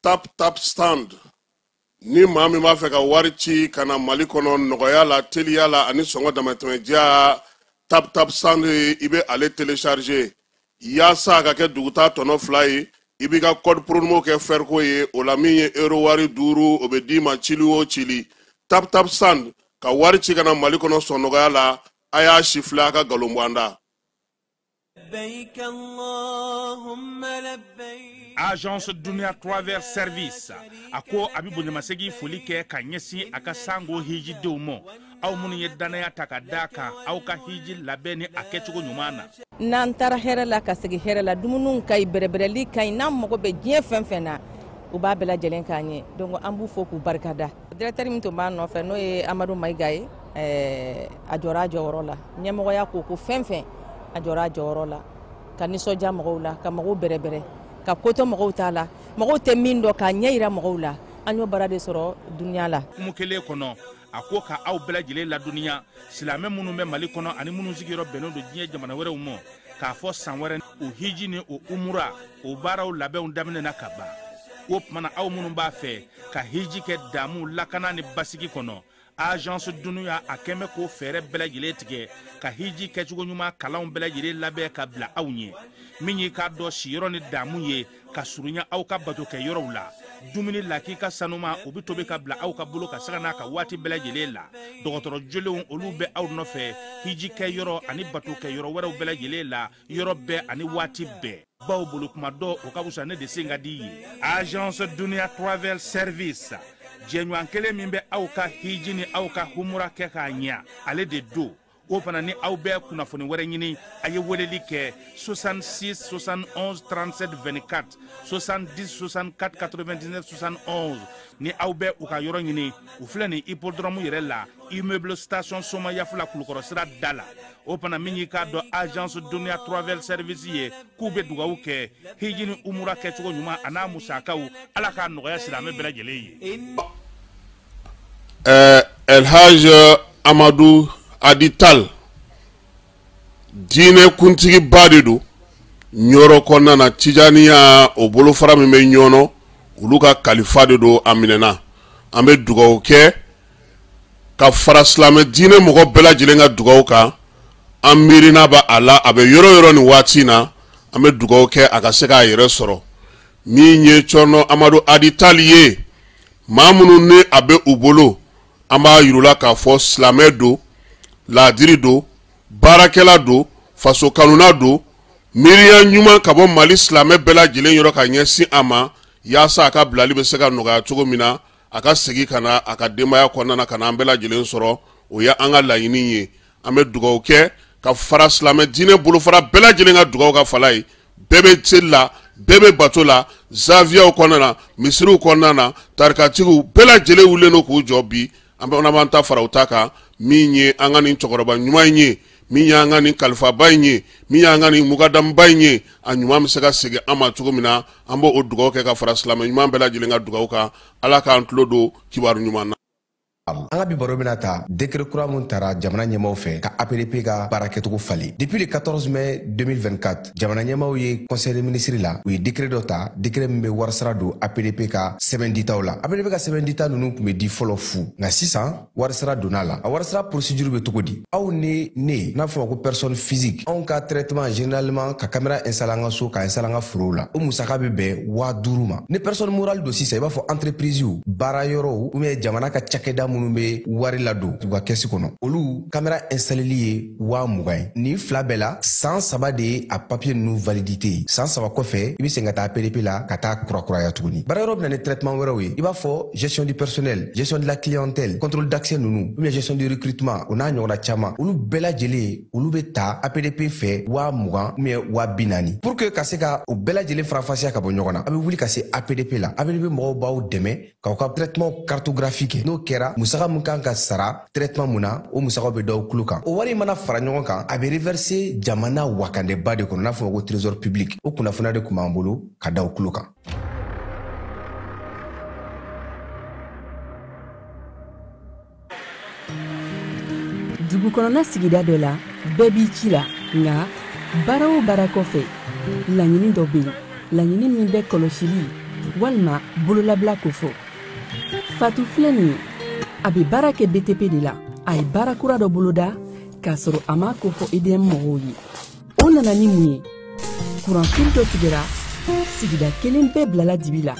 Tap Tap Send. Ni maa min b'a fɛ ka wari ci ka na Mali kɔnɔ nɔgɔya la, teliya la ani sɔngɔ damatɛmɛdiya, Tap Tap Send, i bɛ ale télécharger yaasa a ka kɛ dugutaa tɔnɔ 2 ye. I b'i ka code promo kɛ Ferco ye, o la min ye euro wari 5, o bɛ d'i ma cili o cili. Tap Tap Send ka wari ci ka na Mali kɔnɔ sɔn nɔgɔya la, a y'a sifilɛ a ka nkalon bɔ an da. Agence Dunia Travel Service a ko a bɛ bonyamasegin foli kɛ ka ɲɛsin a ka sango hijidenw ma, aw minnu ye danaya ta ka d'a kan aw ka hiji labɛn ni a kɛcogo ɲuman na. N'an taara hɛrɛ la ka segin hɛrɛ la, dumuniw ka ɲi, bɛrɛbɛrɛli ka ɲi, n'an mago bɛ diɲɛ fɛn fɛn na, u b'a bɛɛ lajɛlen k'an ye. Donc an b'u fo k'u barikada. Directeur min tun b'an nɔfɛ, n'o ye Amadu Mayiga ye, a jɔra a jɔyɔrɔ la. Ɲɛmɔgɔya ko ko fɛn fɛn, a jɔra a jɔyɔrɔ la, ka nisɔndiya mɔgɔw la, ka mɔgɔw bɛrɛbɛrɛ, ka ko to mɔgɔw t'a la, mɔgɔw tɛ min dɔn k'a ɲɛ yira mɔgɔw la. An y'o baara de sɔrɔ dunuya la. Hukumu kelen kɔnɔ, a ko ka aw bɛɛ lajɛlen ladɔnniya, silamɛ minnu bɛ Mali kɔnɔ ani minnu sigiyɔrɔ bɛnnen don diɲɛ jamana wɛrɛw ma, k'a fɔ san wɛrɛ o hiji ni o umura o baaraw labɛnw daminɛna ka ban. O tuma na, aw minnu b'a fɛ ka hiji kɛ damu, lakana ni basigi kɔnɔ, Agence Dunuya a kɛn bɛ k'o fɛɛrɛ bɛɛ lajɛlen tigɛ ka hiji kɛcogo ɲuman kalanw bɛɛ lajɛlen labɛn ka bila aw ɲɛ. Min y'i k'a dɔn siyɔrɔ ni damu ye ka surunya aw ka bato kɛ yɔrɔw la, dumuni lakika sanuma o bɛ tobi ka bila aw ka bolo ka sanga n'a ka waati bɛɛ lajɛlen la. Dɔgɔtɔrɔ jolenw olu bɛ aw nɔfɛ hiji kɛ yɔrɔ ani bato kɛ yɔrɔ wɛrɛw bɛɛ lajɛlen la, yɔrɔ bɛɛ ani waati bɛɛ. Baw bolo kuma dɔ o ka fisa ne de sen ka di ye. Agence Dunia Travel Service, jɛɲɔgɔn kelen min bɛ aw ka hiji ni aw ka humura kɛ k'a ɲɛ, ale de don. O fana ni aw bɛ kunnafoni wɛrɛ ɲini, a ye weleli kɛ 66 71 37 24, 70 64 99 71. Ni aw bɛ u ka yɔrɔ ɲini, u filɛ nin hippodrome yɛrɛ la, immeuble station Somayafula, Kulukɔrɔ sira da la. O fana min y'i k'a dɔn Agence Dunia Travel Service ye, k'u bɛ dugawu kɛ hiji ni umura kɛcogo ɲuman a n'a musakaw, Ala k'a nɔgɔya silamɛ bɛɛ lajɛlen ye. Elhaj Amadu Adital, diinɛ kuntigiba de don Ɲɔrɔ kɔnɔna na. Tijaniya o bolofara min bɛ Ɲɔnɔ, olu ka kalifa de don. A minɛna, an bɛ dugawu kɛ ka fara silamɛ diinɛ mɔgɔ bɛɛ lajɛlen ka dugawu kan. An miirina b'a a la, a bɛ yɔrɔ yɔrɔ nin waati in na, an bɛ dugawu kɛ a ka se k'a yɛrɛ sɔrɔ. Min ye Cɔrɔnɔ Amadu Adital ye, maa minnu ni a bɛ u bolo, an b'a yir'u la k'a fɔ silamɛ don, laadiri don, baarakɛla don, faso kanuna don, miiriya ɲuman ka bɔ Mali silamɛ bɛɛ lajɛlen yɔrɔ ka ɲɛsin a ma, yaasa a ka bilali bɛ se ka nɔgɔya cogo min na, a ka segin ka na a ka denbaya kɔnɔna na, ka na an bɛɛ lajɛlen sɔrɔ. O ye an ka laɲini ye. An bɛ dugawu kɛ ka fara silamɛ diinɛ bolofara bɛɛ lajɛlen ka dugawu ka fala ye. Bɛɛ bɛ seli la, bɛɛ bɛ bato la, zaviyaw kɔnɔna na, misiriw kɔnɔna na, tarikatigiw bɛɛ lajɛlen wulilen don k'u jɔ bi. An bɛ b'an ta fara u ta kan. Min ye an ka nin cɛkɔrɔba ɲuman in ye, min y'an ka nin kalifaba in ye, min y'an ka nin mukadamuba in ye, a ɲuman bɛ se ka segin an ma cogo min na, an b'o dugawu kɛ ka fara silamɛ ɲuman bɛɛ lajɛlen ka dugawu kan. Ala k'an tulo don kibaru ɲuman na. An ka bi baro bɛna ta décret kura mun tara jamana ɲɛmaw fɛ ka APDP ka baara kɛcogo falen. Depuis le 14 mai 2024, jamana ɲɛmaw ye conseil des ministres la, u ye décret dɔ ta, décret min bɛ warisara don APDP ka sɛbɛn ditaw la. APDP ka sɛbɛn dita ninnu tun bɛ di fɔlɔ fu, nka sisan warisara donna la. A warisara procédure bɛ cogo di? Aw ni ne n'a fɔ ma ko personne physique, anw ka traitement, généralement ka caméra installer an ka so, ka installer an ka forow la, o musaka bɛ bɛn 5000 ma. Ni personne morale don sisan, i b'a fɔ entreprise, baara yɔrɔw ou bien jamana ka cakɛda minnu. minnu bɛ wari ladon u ka kɛsi kɔnɔ, olu kamera installeli ye 20 000 ye. Nin fila bɛɛ la, san 3 de ye a papier ninnu validité ye. San 3 kɔfɛ, i bɛ segin ka taa APDP la ka taa kurakuraya tuguni. Baarayɔrɔ bɛ na ni traitement wɛrɛw ye, i b'a fɔ gestion du personnel, gestion de la clientèle, contrôle d'accès ninnu, ou bien gestion du recrutement, o n'a ɲɔgɔnna caman. Olu bɛɛ lajɛlen, olu bɛ ta APDP fɛ 20 000 ou bien 40 000. Pour que ka se ka o bɛɛ lajɛlen faranfasiya ka bɔ ɲɔgɔn na, a bɛ wuli ka se APDP la. APDP mɔgɔw b'aw dɛmɛ k'aw ka traitement cartographie kɛ. N'o kɛra, musaka min kan ka sara traitement mun na, o musakaw bɛ d'aw tulo kan. O wari mana fara ɲɔgɔn kan, a bɛ reverser jamana wakandeba de kɔnɔ, n'a fɔ ko trésor public. O kunnafoniya de tun b'an bolo ka da aw tulo kan. Dugu kɔnɔna sigida dɔ la, bɛɛ b'i ci la, nka baara o baara kɔfɛ, laɲini dɔ bɛ yen, laɲini min bɛ kɔlɔsili walima bololabila kofɔ. Fatu filɛ nin ye, a bɛ baara kɛ BTP de la. A ye baara kura dɔ boloda k'a sɔrɔ a m'a kofɔ EDM mɔgɔw ye. O nana ni mun ye? Kuranfili dɔ tigɛra, sigida kelen bɛɛ bilala dibi la.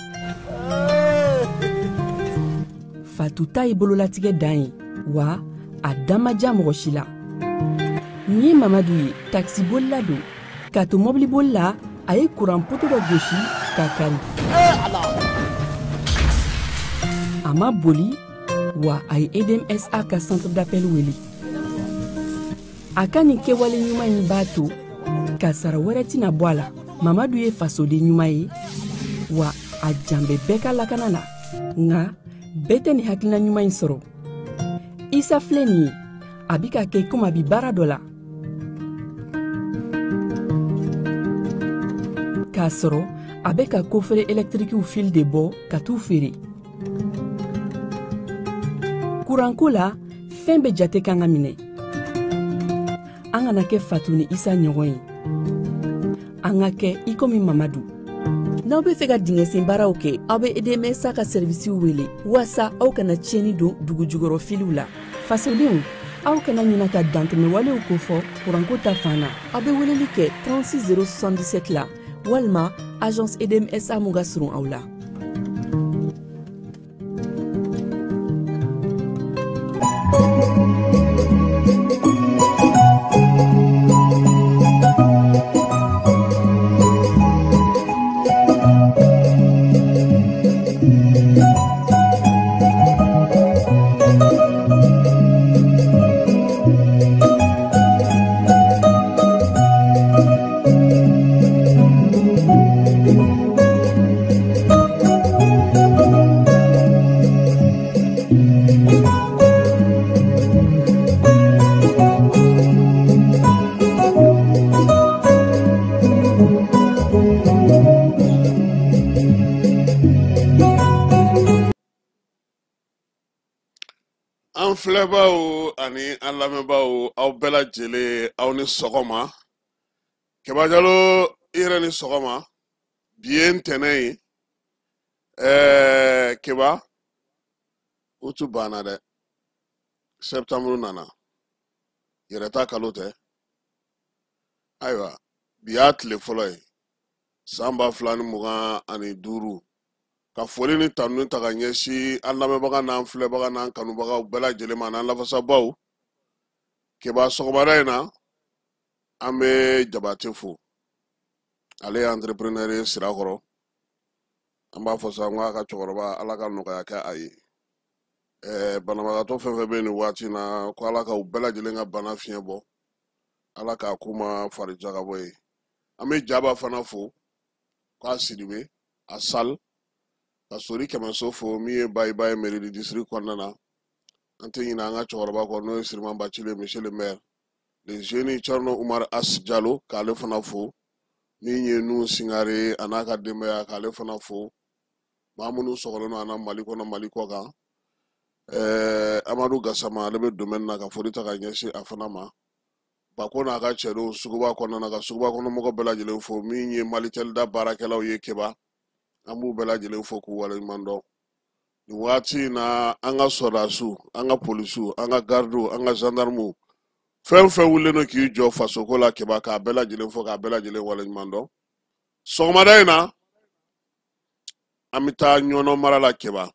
Fatu ta ye bololatigɛ dan ye, wa a da ma diya mɔgɔ si la. Nin ye Mamadu ye, takisibolila don. K'a to mɔbiliboli la, a ye kuran poto dɔ gosi k'a kari. A ma boli, wa a ye EDMSA ka centre d'appel wele. A ka nin kɛwale ɲuman in b'a to kasara wɛrɛ tɛna bɔ a la. Mamadu ye fasoden ɲuman ye, wa a jan bɛ bɛɛ ka lakana la. Nka bɛɛ tɛ nin hakilina ɲuman in sɔrɔ. Isa filɛ nin ye, a bɛ ka kɛ komi a bɛ baara dɔ la, k'a sɔrɔ a bɛ ka coffret électriquew fil de bɔ ka t'u feere. Kuranko la, fɛn bɛɛ jate kan ka minɛ. An kana kɛ Fatu ni Isa ɲɔgɔn ye, an ka kɛ i komi Mamadu. N'aw bɛ fɛ ka dingɛsen baaraw kɛ, aw bɛ EDMSA ka sɛrivisiw wele waasa aw kana tiɲɛni don dugu jukɔrɔ filiw la. Fasodenw, aw kana ɲina ka dantɛmɛwalew kofɔ kuranko ta fan na. Aw bɛ weleli kɛ 36 077 la walima agence EDMSA mun ka surun aw la. An filɛbaw ani an lamɛnbaaw, aw bɛɛ lajɛlen, aw ni sɔgɔma. Keba Jalo, i yɛrɛ ni sɔgɔma. Bi ye ntɛnɛn ye. Keba, utu banna dɛ, septembre nana, yɛrɛta kalo tɛ. Ayiwa, bi y'a tile fɔlɔ ye san 2025. Ka foli ni tanuni ta ka ɲɛsin an lamɛnbaga n'an filɛbaga n'an kanubagaw bɛɛ lajɛlen ma, n'an lafasabaw. Keba, sɔgɔmada in na, an bɛ Jabate fo. Ale ye entrepreneur ye Sirakɔrɔ. An b'a fɔ sa, n ko a ka cɛkɔrɔba, Ala ka nɔgɔya kɛ a ye. Banabagatɔ fɛn fɛn bɛ nin waati in na, ko Ala ka u bɛɛ lajɛlen ka bana fiɲɛ bɔ, Ala k'a k'u ma fari jagabɔ ye. An bɛ Jaba fana fo, k'a Sidibe a sal ka Sori Kɛmɛso fo, min ye Bayiba ye mairie du district kɔnɔna na. An tɛ ɲinɛ an ka cɛkɔrɔba kɔ, n'o ye Siriman Bacile, monsieur le maire, le jeune Thierno Umar As Jalo, k'ale fana fo. Min ye Nu Singare a n'a ka denbaya, k'ale fana fo. Maa minnu sɔgɔlen don an na Mali kɔnɔ, Mali kɔ kan, Amadu Gasama, ale bɛ domaine na, ka foli ta ka ɲɛsin a fana ma. Bako n'a ka cɛdenw suguba kɔnɔna na, ka suguba kɔnɔ mɔgɔ bɛɛ lajɛlen fo. Min ye Malitel da baarakɛlaw ye, Keba, an b'u bɛɛ lajɛlen fo k'u waleɲuman dɔn nin waati in na. An ka sɔrɔdasiw, an ka polisiw, an ka gardiw, an ka gendarmew, fɛn fɛn wulilen don k'i jɔ fasoko la, Keba, k'a bɛɛ lajɛlen fo k'a bɛɛ lajɛlen waleɲuman dɔn. Sɔgɔmada in na, an bɛ taa Ɲɔnɔ mara la. Keba,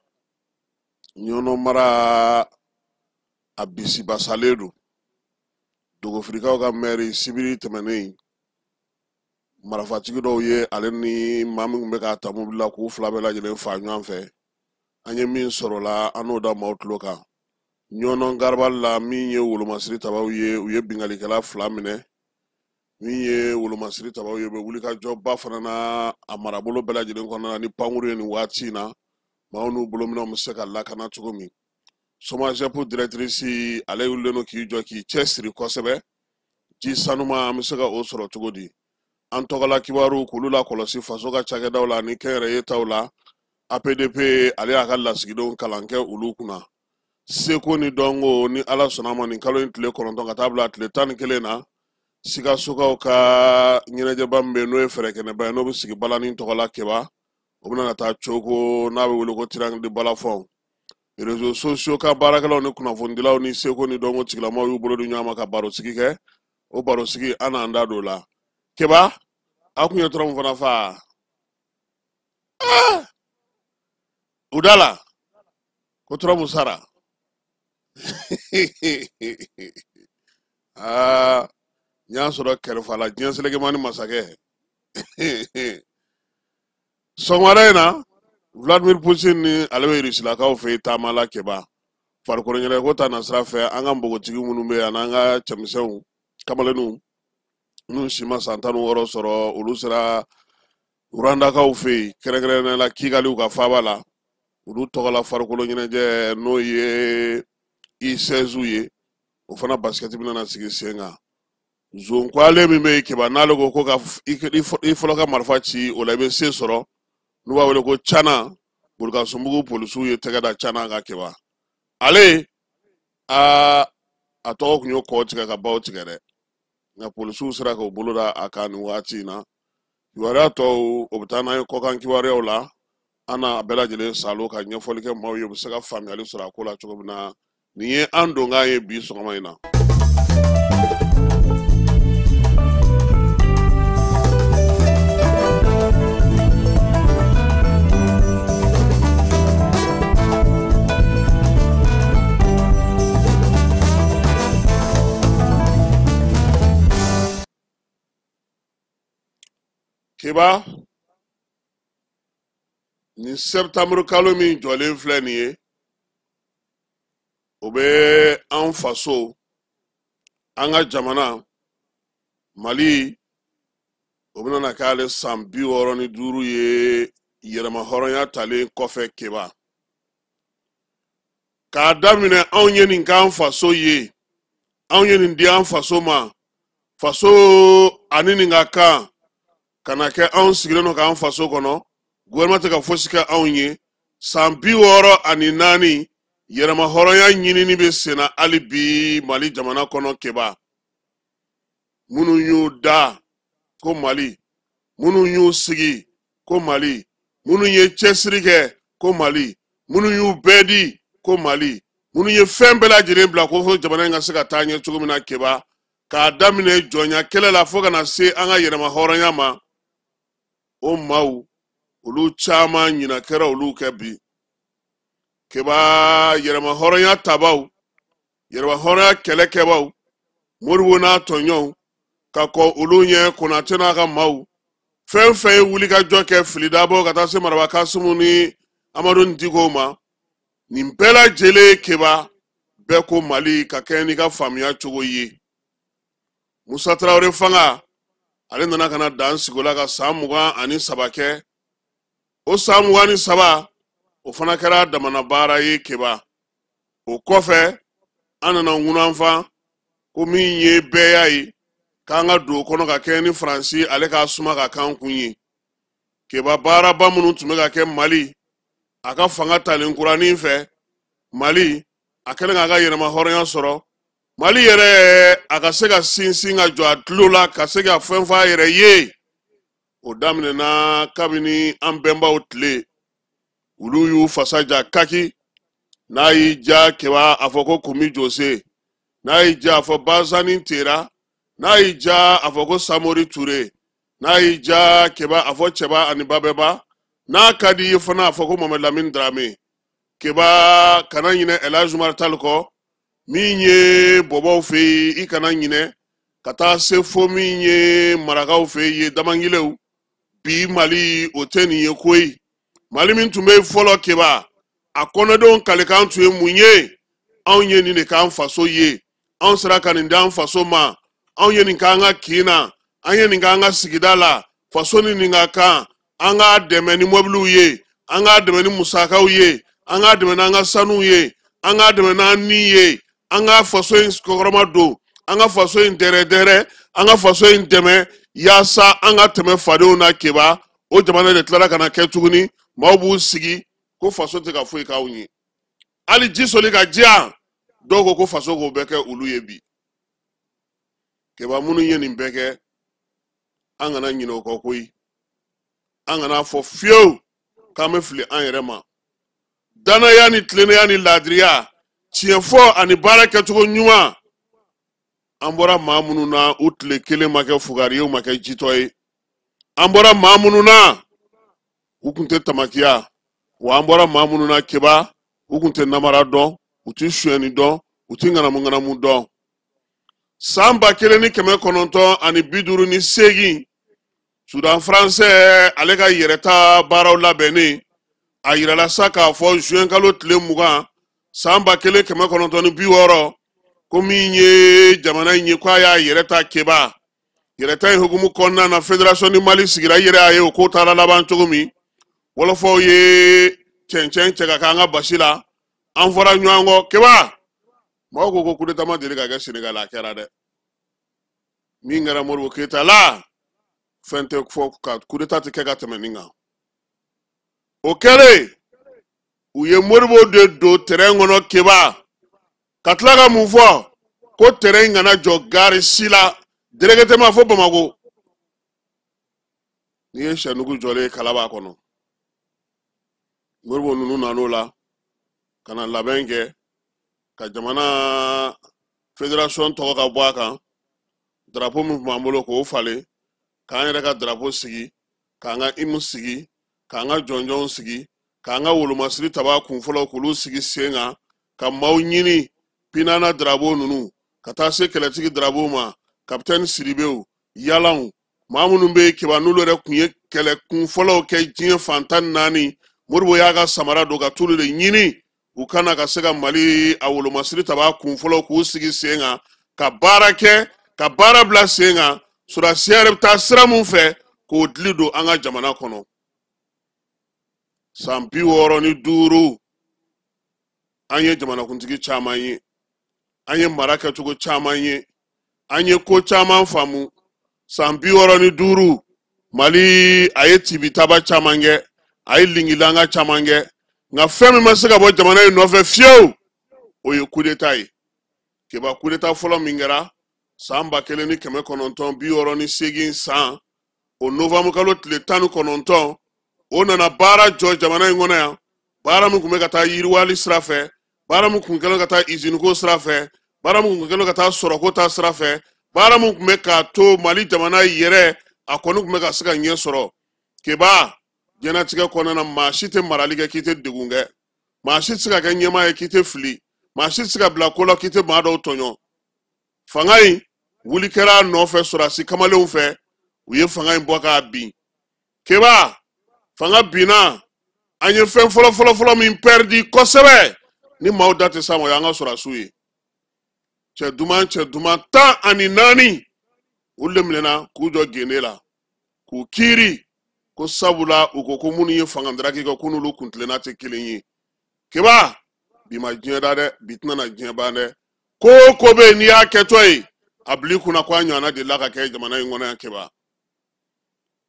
Ɲɔnɔ mara a bisibasalen don. Dogofirikaw ka mɛri sibiri tɛmɛnen, marifatigi dɔw ye ale ni maa min tun bɛ k'a ta mobili la k'u fila bɛɛ lajɛlen faa ɲɔgɔn fɛ. An ye min sɔrɔ la, an n'o da maaw tulo kan. Ɲɔnɔ garabali la, min ye wolomasiri tabaw ye, u ye binkannikɛla 2 minɛ. Min ye wolomasiri tabaw ye, u bɛ wulikajɔba fana na a marabolo bɛɛ lajɛlen kɔnɔna na ni pankuru ye nin waati in na, maaw n'u bolominɛnw bɛ se ka lakana cogo min. Somazɛpu directrice, ale wulilen don k'i jɔ k'i cɛsiri kosɛbɛ. Ji sanuma, an bɛ se ka o sɔrɔ cogo di? An tɔgɔla kibaru k'olu lakɔlɔsi faso ka cakɛdaw la ani kɛnyɛrɛye taw la. APDP, ale y'a ka lasigidenw kalan kɛ olu kunna. Seko ni dɔnko, ni Ala sɔnna ma, nin kalo in tile 9 ka taa bila tile 11 na, Sikasokaw ka ɲɛnajɛba min bɛ yen, n'o ye fɛrɛkɛnɛba ye, n'o bɛ sigi balani tɔgɔ la Keba, o bɛna na taa coko n'a bɛ wele ko Triangle de Balafon. Réseaux sociaux ka baarakɛlaw ni kunnafonidilaw ni seko ni dɔnko tigilamaw y'u bolo di ɲɔgɔn ma ka barosigi kɛ. O barosigi, an n'an da don o la. Keba, aw kun ye tɔrɔ min fana fa u da la ko tɔrɔ sara. Aa, n y'a sɔrɔ kɛrɛfɛ la diɲɛ selekemani masakɛ. Sɔgɔmada in na, Vladimir Poutine ni ale bɛ Rusilakaw fɛ yen taama la Keba. Farikolo ɲɛnajɛko ta nasira fɛ, an ka npogotigi minnu bɛ yen, ani an ka cɛmisɛnw, kamalenninw minnu si ma san 16 sɔrɔ, olu sera Rwandakaw fɛ yen, kɛrɛnkɛrɛnnenya la Kigali ka faaba la. Olu tɔgɔla farikolo ɲɛnajɛ, n'o ye U16 ye, o fana basikɛti bɛna na sigi sen kan. Zonkwale min bɛ yen Keba, n'ale ko ko ka i fɔlɔ ka marifa ci o la, i bɛ se sɔrɔ, n'u b'a wele ko Cana. Bolikansunbugu polisiw ye tɛgɛ da Cana kan Keba. Ale aa, a tɔgɔ tun y'o kɔ tigɛ ka baw tigɛ dɛ, nka polisiw sera k'o bolo da a kan nin waati in na. Kibaruya tɔw, o bɛ taa n'an ye kɔkan kibaruyaw la. An n'a bɛɛ lajɛlen salo ka ɲɛfɔli kɛ maaw ye, u bɛ se ka faamuyali sɔrɔ a ko la cogo min na. Nin ye an donkan ye bi sɔgɔma in na. Keba, nin septembre kalo min jɔlen filɛ nin ye, o bɛ an faso, an ka jamana Mali, o bɛna na k'ale san 65 ye yɛrɛma hɔrɔnya talen kɔfɛ Keba. K'a daminɛ anw ye nin k'an faso ye, anw ye nin di an faso ma, faso ani nin ka kan ka na kɛ anw sigilen don k'an faso kɔnɔ, gouvernement tɛ ka fosi kɛ anw ye. San 64 yɛrɛma hɔrɔnya ɲinini bɛ senna hali bi Mali jamana kɔnɔ Keba. Minnu y'u da ko Mali, minnu y'u sigi ko Mali, minnu ye cɛsiri kɛ ko Mali, minnu y'u bɛɛ di ko Mali, minnu ye fɛn bɛɛ lajɛlen bila ko fo jamana in ka se ka taa ɲɛ cogo min na Keba, k'a daminɛ jɔnya kɛlɛ la fo ka na se an ka yɛrɛma hɔrɔnya ma, o maaw olu caman ɲina kɛra olu kɛ bi. Keba, yɛrɛma hɔrɔnya tabaw, yɛrɛma hɔrɔnya kɛlɛkɛbaw, Modibo n'a tɔɲɔgɔnw, ka kɔn olu ɲɛ Konate n'a ka maaw, fɛn fɛn ye wulikajɔ kɛ fili dabɔ ka taa se Maraba Kasimu ni Amadu Dikow ma, nin bɛɛ lajɛlen Keba, bɛɛ ko Mali ka kɛɲɛ n'i ka faamuya cogo ye. Musa Tarawele fanga, ale nana ka na dan sigi o la ka san 23 kɛ. O san 23, o fana kɛra damana baara ye Keba. O kɔfɛ, an nana ŋunanfan ko min ye bɛɛya ye, k'an ka don o kɔnɔ ka kɛɲɛ ni Faransi ale k'a suma ka k'an kun ye. Keba, baaraba minnu tun bɛ ka kɛ Mali, a ka fanga talen kuranin fɛ, Mali a kɛlen k'a ka yɛrɛma hɔrɔnya sɔrɔ, Mali yɛrɛ a ka se ka sinsin ka jɔ a tulo la, ka se ka fɛn fɔ a yɛrɛ ye, o daminɛna kabini an bɛnbaw tile. Olu y'u fasa ja kaki, n'a y'i ja Keba a fɔ ko Kumi Jose, n'a y'i ja a fɔ Bazani Tera, n'a y'i ja a fɔ ko Samori Ture, n'a y'i ja Keba a fɔ Cɛba ani Babɛba, n'a ka di i ye fana a fɔ ko Mohamed Lamine Dramé. Keba kana ɲinɛ Elhadj Umar Tall kɔ, min ye bɔbɔw fɛ yen, i kana ɲinɛ ka taa se fo min ye marakaw fɛ yen, damangilew. Bi Mali o tɛ nin ye koyi. Mali min tun bɛ yen fɔlɔ Keba, a kɔnɔdenw kalikan tun ye mun ye? Anw ye nin de k'an faso ye, anw sera ka nin d'an faso ma, anw ye nin k'an ka kin na, an ye nin k'an ka sigida la, faso ni nin ka kan, an k'a dɛmɛ ni mɔbiliw ye, an k'a dɛmɛ ni musakaw ye, an k'a dɛmɛ n'an ka sanuw ye, an k'a dɛmɛ n'an ni ye, an ka faso in kɔkɔrɔma don, an ka faso in dɛrɛdɛrɛ, an ka faso in dɛmɛ yaasa an ka tɛmɛ fadenw na Keba. O jamana de tilara ka na kɛ tuguni, maaw b'u sigi ko faso tɛ ka foyi k'anw ye. Hali ji soli ka diya, dɔw ko ko faso k'o bɛɛ kɛ olu ye bi. Keba, minnu ye nin bɛɛ kɛ, an kana ɲinɛ o kɔ koyi. An kana fɔ fiyewu k'an bɛ fili an yɛrɛ ma. Danaya ni tilennenya ni laadiriya, tiɲɛ fɔ ani baara kɛcogo ɲuman, an bɔra maa minnu na, u tile kelen ma kɛ fugari ye, u ma kɛ jitɔ ye. An bɔra maa minnu na, u kun tɛ tamakiya, wa an bɔra maa minnu na Keba, u kun tɛ namara dɔn, u tɛ sonyɛni dɔn, u tɛ ŋanamu ŋanamu dɔn. San 1958, Sudan faransɛ ale ka yɛrɛta baaraw labɛnnen, a yirala sa k'a fɔ juin kalo tile 20 san 1960, ko min ye jamana in ye, k'a y'a yɛrɛ ta Keba. Yɛrɛta in hukumu kɔnɔna na, Fédération du Mali sigira. I yɛrɛ y'a ye o ko taara laban cogo min. Wɔlɔfɔw ye cɛncɛn cɛ ka k'an ka basi la, an fɔra ɲɔgɔn kɔ Keba. Maaw ko ko coup d'état ma deli ka kɛ Sénégal, a kɛra dɛ. Min kɛra Modibo Keyita la, fɛn tɛ fɔ ka coup d'état tɛ kɛ ka tɛmɛ nin kan. O kɛlen, u ye Modibo de don terrain kɔnɔ Keba, ka tila ka mun fɔ? Ko terrain in kana jɔ gare si la, directement fo Bamako. N'i ye sɛnugu jɔlen ye, kala b'a kɔnɔ. Modibo ninnu nan'o la ka na labɛn kɛ ka jamana fédération tɔgɔ ka bɔ a kan, drapeau min tun b'an bolo k'o falen, k'an yɛrɛ ka drapeau sigi, k'an ka hymne sigi, k'an ka jɔnjɔnw sigi, k'an ka wolomasiri taba kun fɔlɔ k'olu sigi sen kan, ka maaw ɲini Pinana drapeau ninnu ka taa se kɛlɛtigi drapeau ma, capitaine Sidibew, yalanw, maa minnu bɛ yen Keba, n'olu yɛrɛ tun ye kɛlɛ kun fɔlɔw kɛ diɲɛ fan 14. Modibo y'a ka samara don ka t'olu de ɲini u kana ka se ka Mali a wolomasiri taba kun fɔlɔ k'u sigi sen kan, ka baara kɛ, ka baara bila sen kan, sɔrɔdasiya yɛrɛ bɛ taa sira mun fɛ k'o dili don an ka jamana kɔnɔ. San 65, an ye jamanakuntigi caman ye, an ye mara kɛcogo caman ye, an ye ko caman faamu. San 65, Mali a ye tibitaba caman kɛ, a ye lingilanga caman kɛ, nka fɛn min ma se ka bɔ jamana in nɔfɛ fiyewu, o ye coup d'état ye Keba. Coup d'état fɔlɔ min kɛra san 1968 san, o novembre kalo tile 19, o nana baara jɔ jamana in kɔnɔ yan. Baara min tun bɛ ka taa yiriwali sira fɛ, baara min tun kɛlen ka taa iziniko sira fɛ, baara min tun kɛlen ka taa sɔrɔko ta sira fɛ, baara min tun bɛ k'a to Mali jamana yɛrɛ a kɔni tun bɛ ka se ka ɲɛ sɔrɔ Keba. Diɲɛlatigɛ kɔnɔna na, maa si tɛ marali kɛ k'i tɛ degun kɛ, maa si tɛ se ka kɛ ɲɛmaa ye k'i tɛ fili, maa si tɛ se ka bila ko la k'i tɛ maa dɔw tɔɲɔ. Fanga in wuli kɛra a nɔfɛ sɔrɔdasi kamalenw fɛ, u ye fanga in bɔ k'a bin Keba. Fanga binna, an ye fɛn fɔlɔ fɔlɔ fɔlɔ min pɛridi kosɛbɛ ni maaw da tɛ s'a ma, o y'an ka sɔrɔdasiw ye. Cɛ duman, cɛ duman 14, olu de minɛna k'u jɔ gende la k'u kiiri, ko sabula u ko ko minnu ye fanga daraki kɛ, ko n'olu kuntilenna tɛ kelen ye Keba. Bi ma diɲɛ da dɛ, bi tɛna na diɲɛ ban dɛ. Ko o ko bɛ yen, n'i y'a kɛtɔ ye, a bil'i kunna ko a ɲɔgɔnna delila ka kɛ jamana in kɔnɔ yan Keba.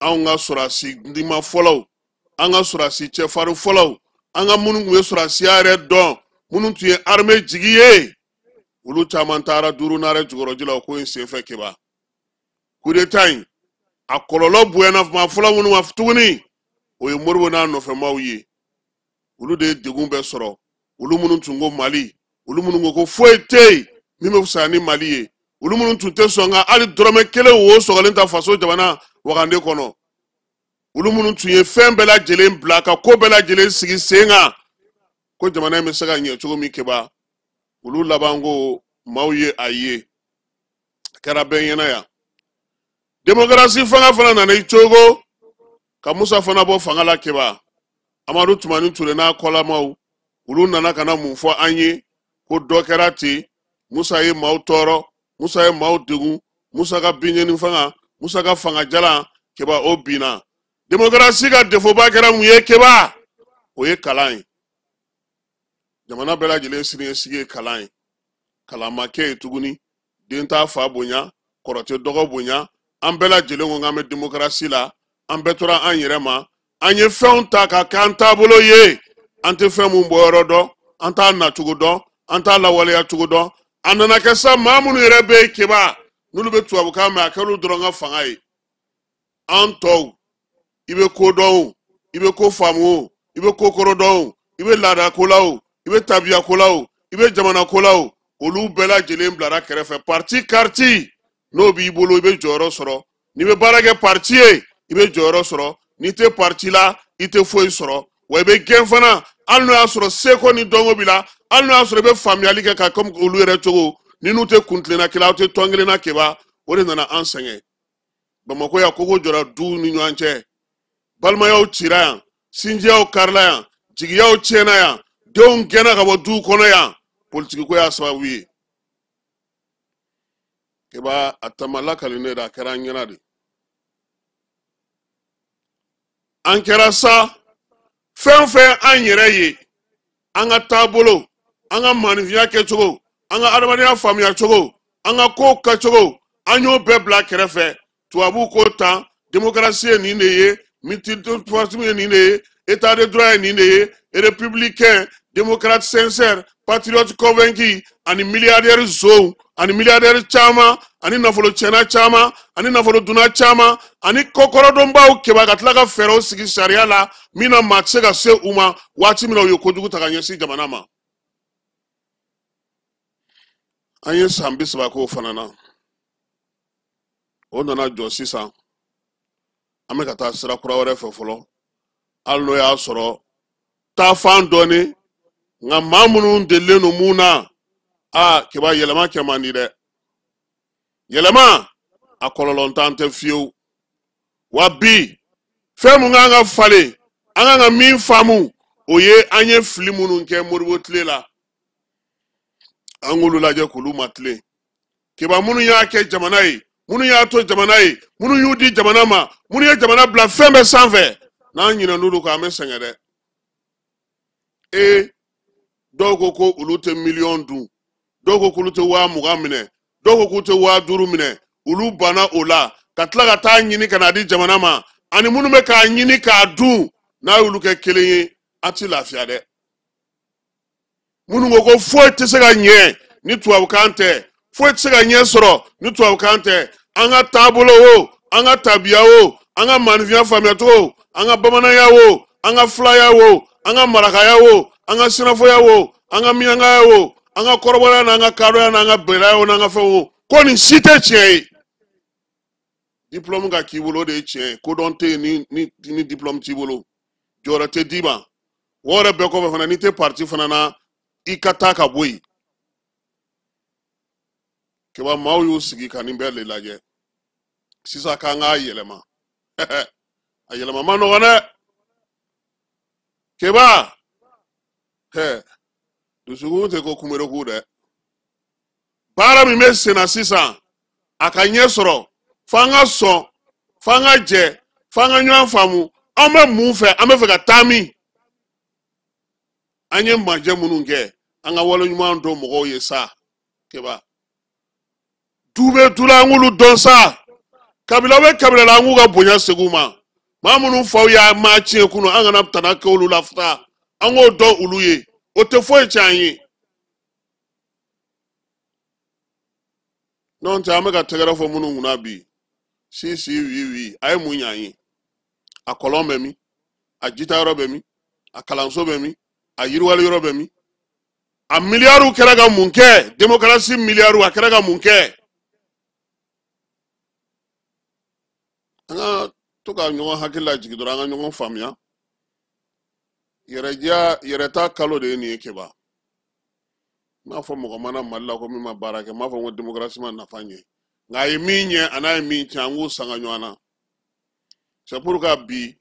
Anw ka sɔrɔdasi dima fɔlɔw, an ka sɔrɔdasi cɛfarin fɔlɔw, an ka minnu tun ye sɔrɔdasiya yɛrɛ dɔn, minnu tun ye armée jigi ye, olu caman taara duuru naare jukɔrɔji la o ko in senfɛ Keba. Coup d'état in a kɔlɔlɔ bonyana maa fɔlɔ minnu ma tuguni, o ye Modibo n'a nɔfɛmaw ye. Olu de ye degun bɛɛ sɔrɔ, olu minnu tun ko Mali, olu minnu ko ko foyi tɛ yen min bɛ fisaya ni Mali ye, olu minnu tun tɛ sɔn ka hali dɔrɔmɛ kelen wo sɔgɔlen ta faso jamana wagande kɔnɔ, olu minnu tun ye fɛn bɛɛ lajɛlen bila ka ko bɛɛ lajɛlen sigi sen kan. Ko ko jamana in bɛ se ka ɲɛ cogo min. Keba, olu labanko maaw ye a ye, a kɛra bɛɛ ɲɛna yan. Demokarasi fanga fana nana i cogo ka Musa fana bɔ fanga la. Keba, Amadu Tumani Ture n'a kɔlamaw, olu nana ka na mun fɔ an ye? Ko dɔ kɛra ten, Musa ye maaw tɔɔrɔ, Musa ye maaw degun, Musa ka binjeni fanga, Musa ka fanga jalan. Keba, o binna. Demokarasi ka defoba kɛra mun ye? Keba, o ye kalan ye. Jamana bɛɛ lajɛlen siniɲɛsigi ye kalan ye. Kalan ma kɛ yen tuguni, den t'a fa bonya, kɔrɔ tɛ dɔgɔ bonya. An bɛɛ lajɛlen ko k'an bɛ demokarasi la, an bɛɛ tora an yɛrɛ ma. An ye fɛnw ta ka k'an taabolo ye, an tɛ fɛn mun bɔyɔrɔ dɔn, an t'a nacogo dɔn, an t'a lawaleya cogo dɔn. A nana kɛ sa, maa minnu yɛrɛ bɛ yen, Keba, n'olu bɛ tubabukan mɛn, a kɛr'olu dɔrɔn ka fanga ye. An tɔw, i bɛ ko dɔn o, i bɛ ko faamu o, i bɛ ko kɔrɔ dɔn o, i bɛ laada ko la o, i bɛ tabiya ko la o, i bɛ jamana ko la o, olu bɛɛ lajɛlen bilara kɛrɛfɛ. Parti carte n'o b'i bolo, i bɛ jɔyɔrɔ sɔrɔ. N'i bɛ baara kɛ parti ye, i bɛ jɔyɔrɔ sɔrɔ. N'i tɛ parti la, i tɛ foyi sɔrɔ, wa i bɛ gɛn fana, hali n'o y'a sɔrɔ seko ni dɔnko b'i la, hali n'o y'a sɔrɔ i bɛ faamuyali kɛ ka komi olu yɛrɛ cogo. Ni n'u tɛ kuntilenna kelen, aw tɛ tɔn kelen na. Keba, o de nana an sɛgɛn Bamakɔ yan. Kogo jɔra duw ni ɲɔgɔn cɛ, balimayaw cira yan, sinjiyaw karila yan, jigiyaw tiɲɛna yan, denw gɛnna ka bɔ duw kɔnɔ yan. Politikiko y'a sababu ye. Keba, a tama lakali ne de, a kɛra an ɲɛna de. An kɛra sa fɛn fɛn an yɛrɛ ye, an ka taabolo, an ka maanifinya kɛcogo, an ka adamadenya faamuya cogo, an ka kow kɛcogo, an y'o bɛɛ bila kɛrɛfɛ. Tubabuw ko tan, démocratie ye nin de ye, multipartisme ye nin de ye, état de droit ye nin de ye, républicain, démocrate sincère, patriote convaincu, ani milliardaire zonw, ani milliardaire caman, ani nafolo tiɲɛna caman, ani nafolo dunna caman, ani kɔkɔrɔdonbaw. Keba, ka tila ka fɛɛrɛw sigi sariya la min na maa tɛ se ka se u ma waati min na u ye kojugu ta ka ɲɛsin jamana ma. An ye san 30 k'o fana na, o nana jɔ. Sisan an bɛ ka taa sira kura wɛrɛ fɛ fɔlɔ, hali n'o y'a sɔrɔ taafan dɔɔni, nka maa minnu delilen don mun na, aa Keba, yɛlɛma kɛ man di dɛ. Yɛlɛma a kɔlɔlɔntan tɛ fiyewu. Wa bi, fɛn mun kan ka falen, an kan ka min faamu, o ye an ye fili minnu kɛ Modibo tile la, an k'olu lajɛ k'olu matilen. Keba, minnu y'a kɛ jamana ye, minnu y'a to jamana ye, minnu y'u di jamana ma, minnu ye jamana bila fɛn bɛɛ sanfɛ, n'an ɲinɛn'olu kɔ, an bɛ sɛgɛn dɛ. Ee, dɔw ko ko olu tɛ miliyɔn dun, dɔw ko k'olu tɛ 20,000 minɛ, dɔw ko k'u tɛ 5,000 minɛ. Olu banna o la ka tila ka taa ɲini ka n'a di jamana ma. Ani minnu bɛ k'a ɲini k'a dun, n'a y'olu kɛ kelen ye, a ti lafiya dɛ. Minnu ko ko foyi tɛ se ka ɲɛ ni tubabukan tɛ, foyi tɛ se ka ɲɛ sɔrɔ ni tubabukan tɛ, an ka taabolo o, an ka tabiya o, an ka maanifinya faamuyacogo, an ka bamananya o, an ka filaya o, an ka marakaya o, an ka sinafɔya o, an ka miyankaya o, an ka kɔrɔbɔrɔya n'an ka kadɔya n'an ka bɛlɛya o, n'an ka fɛnw o, ko nin si tɛ tiɲɛ ye. Diplôme ka k'i bolo, o de ye tiɲɛ ye. Kodɔn tɛ yen ni diplôme t'i bolo, jɔyɔrɔ tɛ d'i ma. O yɛrɛ bɛɛ kɔfɛ fana, n'i tɛ parti fana na, i ka taa ka bɔ yen. Keba, maaw y'u sigi ka nin bɛɛ de lajɛ sisan k'an k'a yɛlɛma. A yɛlɛma ma nɔgɔn dɛ. Keba, hɛ, dusukun tɛ ko kunberekun dɛ. Baara min bɛ sen na sisan, a ka ɲɛ sɔrɔ, f'an ka sɔn, f'an ka jɛ, f'an ka ɲɔgɔn faamu. An bɛ mun fɛ? An bɛ fɛ ka taa min? An ye majɛ minnu kɛ, an ka wale ɲuman dɔn mɔgɔw ye sa. Keba, du bɛ du la, an k'olu dɔn sa. Kabila bɛ kabila la, an k'u ka bonya segin u ma. Maa minnu faw y'a maa tiɲɛ kunu, an kana tana kɛ olu la sa, an k'o dɔn olu ye, o tɛ foyi tiɲɛ an ye. N'o tɛ, an bɛ ka tɛgɛrɛ fɔ minnu kunna bi, si si wi wi, a ye mun ɲɛ an ye? A kɔlɔn bɛ min? A jitayɔrɔ bɛ min? A kalanso bɛ min? A yiriwali yɔrɔ bɛ min? A miliyariw kɛra ka mun kɛ? Demokarasi miliyariw, a kɛra ka mun kɛ? An ka to ka ɲɔgɔn hakili lajigin dɔrɔn, an ka ɲɔgɔn faamuya. Yɛrɛdiya yɛrɛta kalo de ye nin ye Keba. N m'a fɔ mɔgɔ ma na Mali la ko min ma baara kɛ, n m'a fɔ ko démocratie ma nafa ɲɛ, nka a ye min ɲɛ a n'a ye min tiɲɛ, an k'u sanga ɲɔgɔn na. C'est pourquoi bi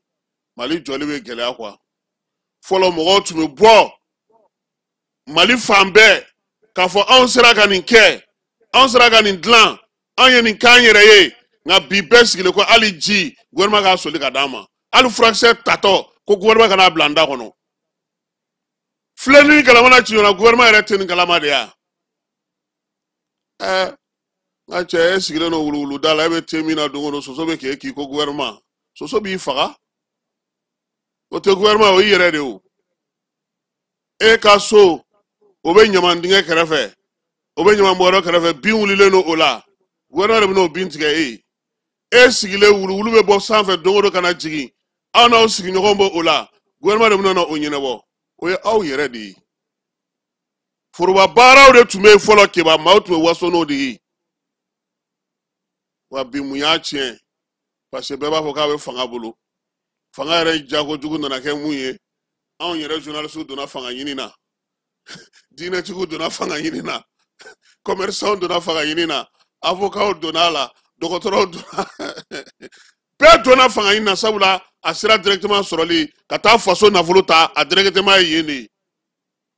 Mali jɔli bɛ gɛlɛya quoi. Fɔlɔ mɔgɔw tun bɛ bɔ Mali fan bɛɛ k'a fɔ anw sera ka nin kɛ, anw sera ka nin dilan, anw ye nin k'an yɛrɛ ye. Nka bi bɛɛ sigilen ko hali ji gouvernement k'a soli ka d'an ma, hali furakisɛ tatɔ ko gouvernement kana bila an da kɔnɔ. Filɛ ni galama na ci ɲɔgɔn na, gouvernement yɛrɛ tɛ nin kalama de ya. Ɛɛ, n ka cɛ, e sigilen don wuluwulu da la, e bɛ te min na don o don, soso bɛ k'e k'i ko gouvernement, soso b'i faga. O tɛ gouvernement, o y'i yɛrɛ de ye o. E ka so o bɛ ɲaman dingɛ kɛrɛfɛ, o bɛ ɲaman bɔyɔrɔ kɛrɛfɛ, bin wulilen don o la, gouvernement de bɛna o bin tigɛ e ye. E sigilen wuluwulu bɛ bɔ sanfɛ don o don ka na jigin, aw n'aw sigiɲɔgɔnw bɛ o la, gouvernement de bɛna o ɲɛnabɔ. O ye aw yɛrɛ de ye. Foroba baaraw de tun bɛ yen fɔlɔ Keba, maaw tun bɛ waso n'o de ye. Wa bi mun y'a tiɲɛ? Parce que bɛɛ b'a fɔ k'a bɛ fanga bolo. Fanga yɛrɛ jagojugu nana kɛ mun ye? Anw yɛrɛ journaliste donna fanga ɲini na, diinɛtigiw donna fanga ɲini na, commerçants donna fanga ɲini na, avocats donna a la, dɔgɔtɔrɔw donna, bɛɛ donna fanga ɲini na, sabula a sera directement sɔrɔli ka taa faso nafolo ta, a directement ye yen de ye.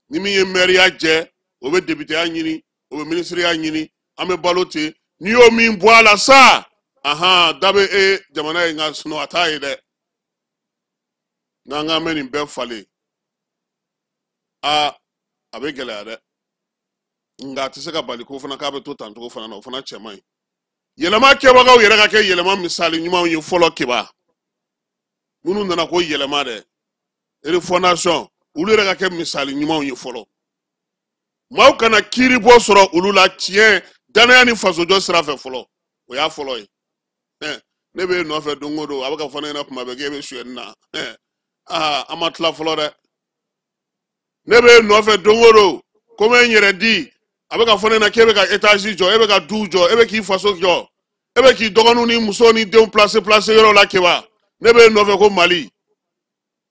Ni min ye mɛriya jɛ, o bɛ députéya ɲini, o bɛ minisiriya ɲini, an bɛ balo ten. N'i y'o min bɔ a la sa, ahan, da bɛ e jamana ye, nka sinɔn a t'a ye dɛ. N'an k'an bɛ nin bɛɛ falen, aa, a bɛ gɛlɛya dɛ. Nka a tɛ se ka bali ko fana k'a bɛ to tan cogo fana na, o fana cɛ man ɲi. Yɛlɛma kɛbagaw yɛrɛ ka kɛ yɛlɛma misali ɲumanw ye fɔlɔ Keba. Minnu nana ko yɛlɛma dɛ, refondation, olu yɛrɛ ka kɛ misali ɲumanw ye fɔlɔ. Maaw kana kiiri bɔ sɔrɔ olu la tiɲɛ, danaya ni fasojɔ sira fɛ fɔlɔ, o y'a fɔlɔ ye. Ne b'e nɔfɛ don o don, a bɛ ka fɔ ne ɲɛna kuma bɛɛ k'e bɛ suyɛni na. Aa, an ma tila fɔlɔ dɛ. Ne b'e nɔfɛ don o don ko n bɛ n yɛrɛ di, a bɛ ka fɔ ne ɲɛna k'e bɛ ka étage jɔ, e bɛ ka duw jɔ, e bɛ k'i faso jɔ, e bɛ k'i dɔgɔninw ni musow ni denw place place yɔrɔ la Keba. Ne b'e nɔfɛ ko Mali.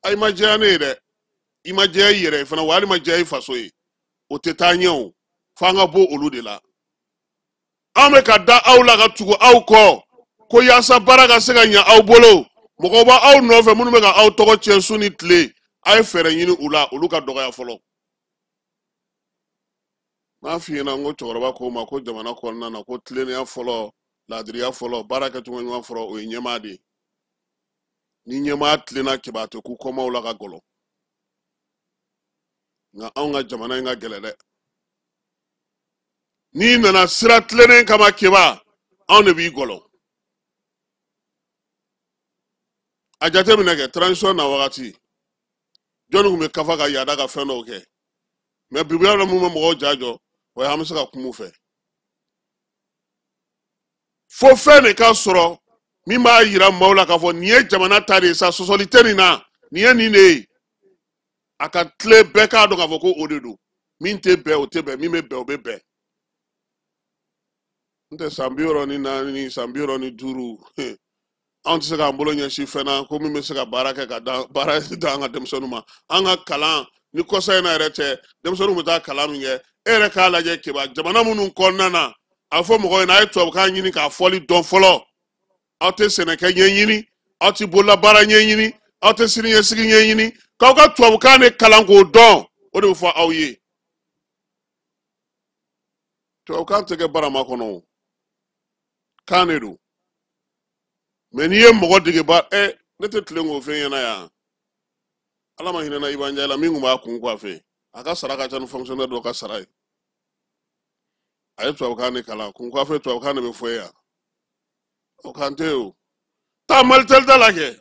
A, i ma diya ne ye dɛ, i ma diya i yɛrɛ ye fana, wa hali ma diya i faso ye. O tɛ taa ɲɛ o, f'an ka bɔ olu de la. An bɛ ka da aw la ka tugu aw kɔ ko yaasa baara ka se ka ɲɛ aw bolo. Mɔgɔw b'aw nɔfɛ minnu bɛ ka aw tɔgɔ tiɲɛ su ni tile, a ye fɛɛrɛ ɲini u la, olu ka dɔgɔya fɔlɔ. N b'a f'i ɲɛna, n ko cɛkɔrɔba ko ma ko jamana kɔnɔna na ko tilennenya fɔlɔ, laadiriya fɔlɔ, baara kɛcogo ɲuman fɔlɔ, o ye ɲɛmaa de ye. Ni ɲɛmaa tilenna Keba, a tɛ ku kɔmaw la ka gɔlɔ. Nka anw ka jamana in ka gɛlɛn dɛ. N'i nana sira tilennen kama Keba, anw de b'i gɔlɔ. A jateminɛ kɛ, transition na wagati, jɔnni tun bɛ kafa ka yaada ka fɛn dɔw kɛ? Mɛ bi dɔ mun bɛ mɔgɔw ja jɔ, o ye an bɛ se ka kuma u fɛ. Fo fɛn de ka sɔrɔ min b'a yira maaw la k'a fɔ nin ye jamana ta de ye sa, sɔsɔli tɛ nin na, nin ye nin de ye. A ka tile bɛɛ k'a dɔn k'a fɔ ko o de don. Min tɛ bɛn, o tɛ bɛn, min bɛ bɛn, o bɛ bɛn. N tɛ san 64, san 65, anw tɛ se k'an bolo ɲɛsin fɛn na ko min bɛ se ka baara kɛ ka da baara d'an ka denmisɛnninw ma. An ka kalan ni kɔsa in na yɛrɛ tɛ, denmisɛnninw bɛ taa kalan min kɛ, e yɛrɛ k'a lajɛ Keba, jamana minnu kɔnɔna na, a fɔ mɔgɔw ɲɛna a ye tubabukan ɲini k'a fɔli dɔn fɔlɔ. Aw tɛ sɛnɛkɛ ɲɛɲini, aw tɛ bololabaara ɲɛɲini, aw tɛ siniɲɛsigi ɲɛɲini, k'aw ka tubabukan de kalan k'o dɔn, o de bɛ fɔ aw ye. Tubabukan tɛ kɛ barama kɔnɔ o, kan de don. Mɛ n'i ye mɔgɔ dege ba, ne tɛ tilen k'o fɛn ɲɛna yan. Ala ma hinɛ na Iba Ndiaye la, min tun b'a kun coiffer, a ka sara ka ca ni fonctionnaire dɔ ka sara ye. A ye tubabukan de kalan, kun coiffer tubabukan de bɛ fɔ e yan. O kan tɛ o. Taa Malitel da la kɛ.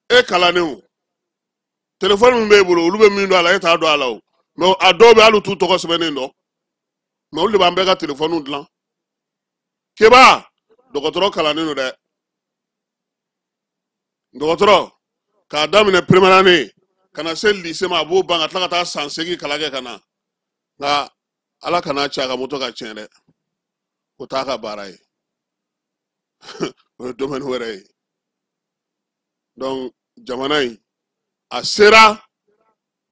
E kalannen o. Telefɔni min b'e bolo, olu bɛ min don a la, e t'a dɔn a la o. Mɛ a dɔw bɛ hali u t'u tɔgɔ sɛbɛnnen dɔn. Mɛ olu de b'an bɛɛ ka telefɔniw dilan. Keba, dɔgɔtɔrɔ kalannen don dɛ. Dɔgɔtɔrɔ, k'a daminɛ première année ka na se lycée ma, a b'o ban ka tila ka taa san 8 kalan kɛ ka na. Nka Ala kana ci a ka moto ka tiɲɛ dɛ. O t'a ka baara ye. O ye domaine wɛrɛ ye. Donc jamana in, A sera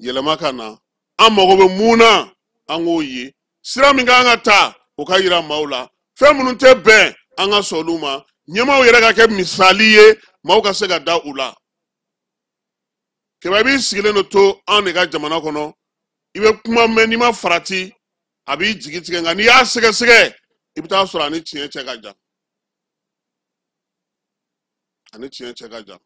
yɛlɛma ka na, an mago bɛ mun na, an k'o ye. Sira min kan ka ta, o ka yira maaw la. Fɛn minnu tɛ bɛn, an ka sɔn olu ma. Ɲɛmaaw yɛrɛ ka kɛ misali ye, maaw ka se ka da u la. Keba, i b'i sigilen de to anw de ka jamana kɔnɔ, i bɛ kuma mɛn, n'i ma farati a b'i jigi tigɛ, nka n'i y'a sɛgɛsɛgɛ i bɛ taa sɔrɔ a ni tiɲɛ cɛ ka jan, a ni tiɲɛ cɛ ka jan.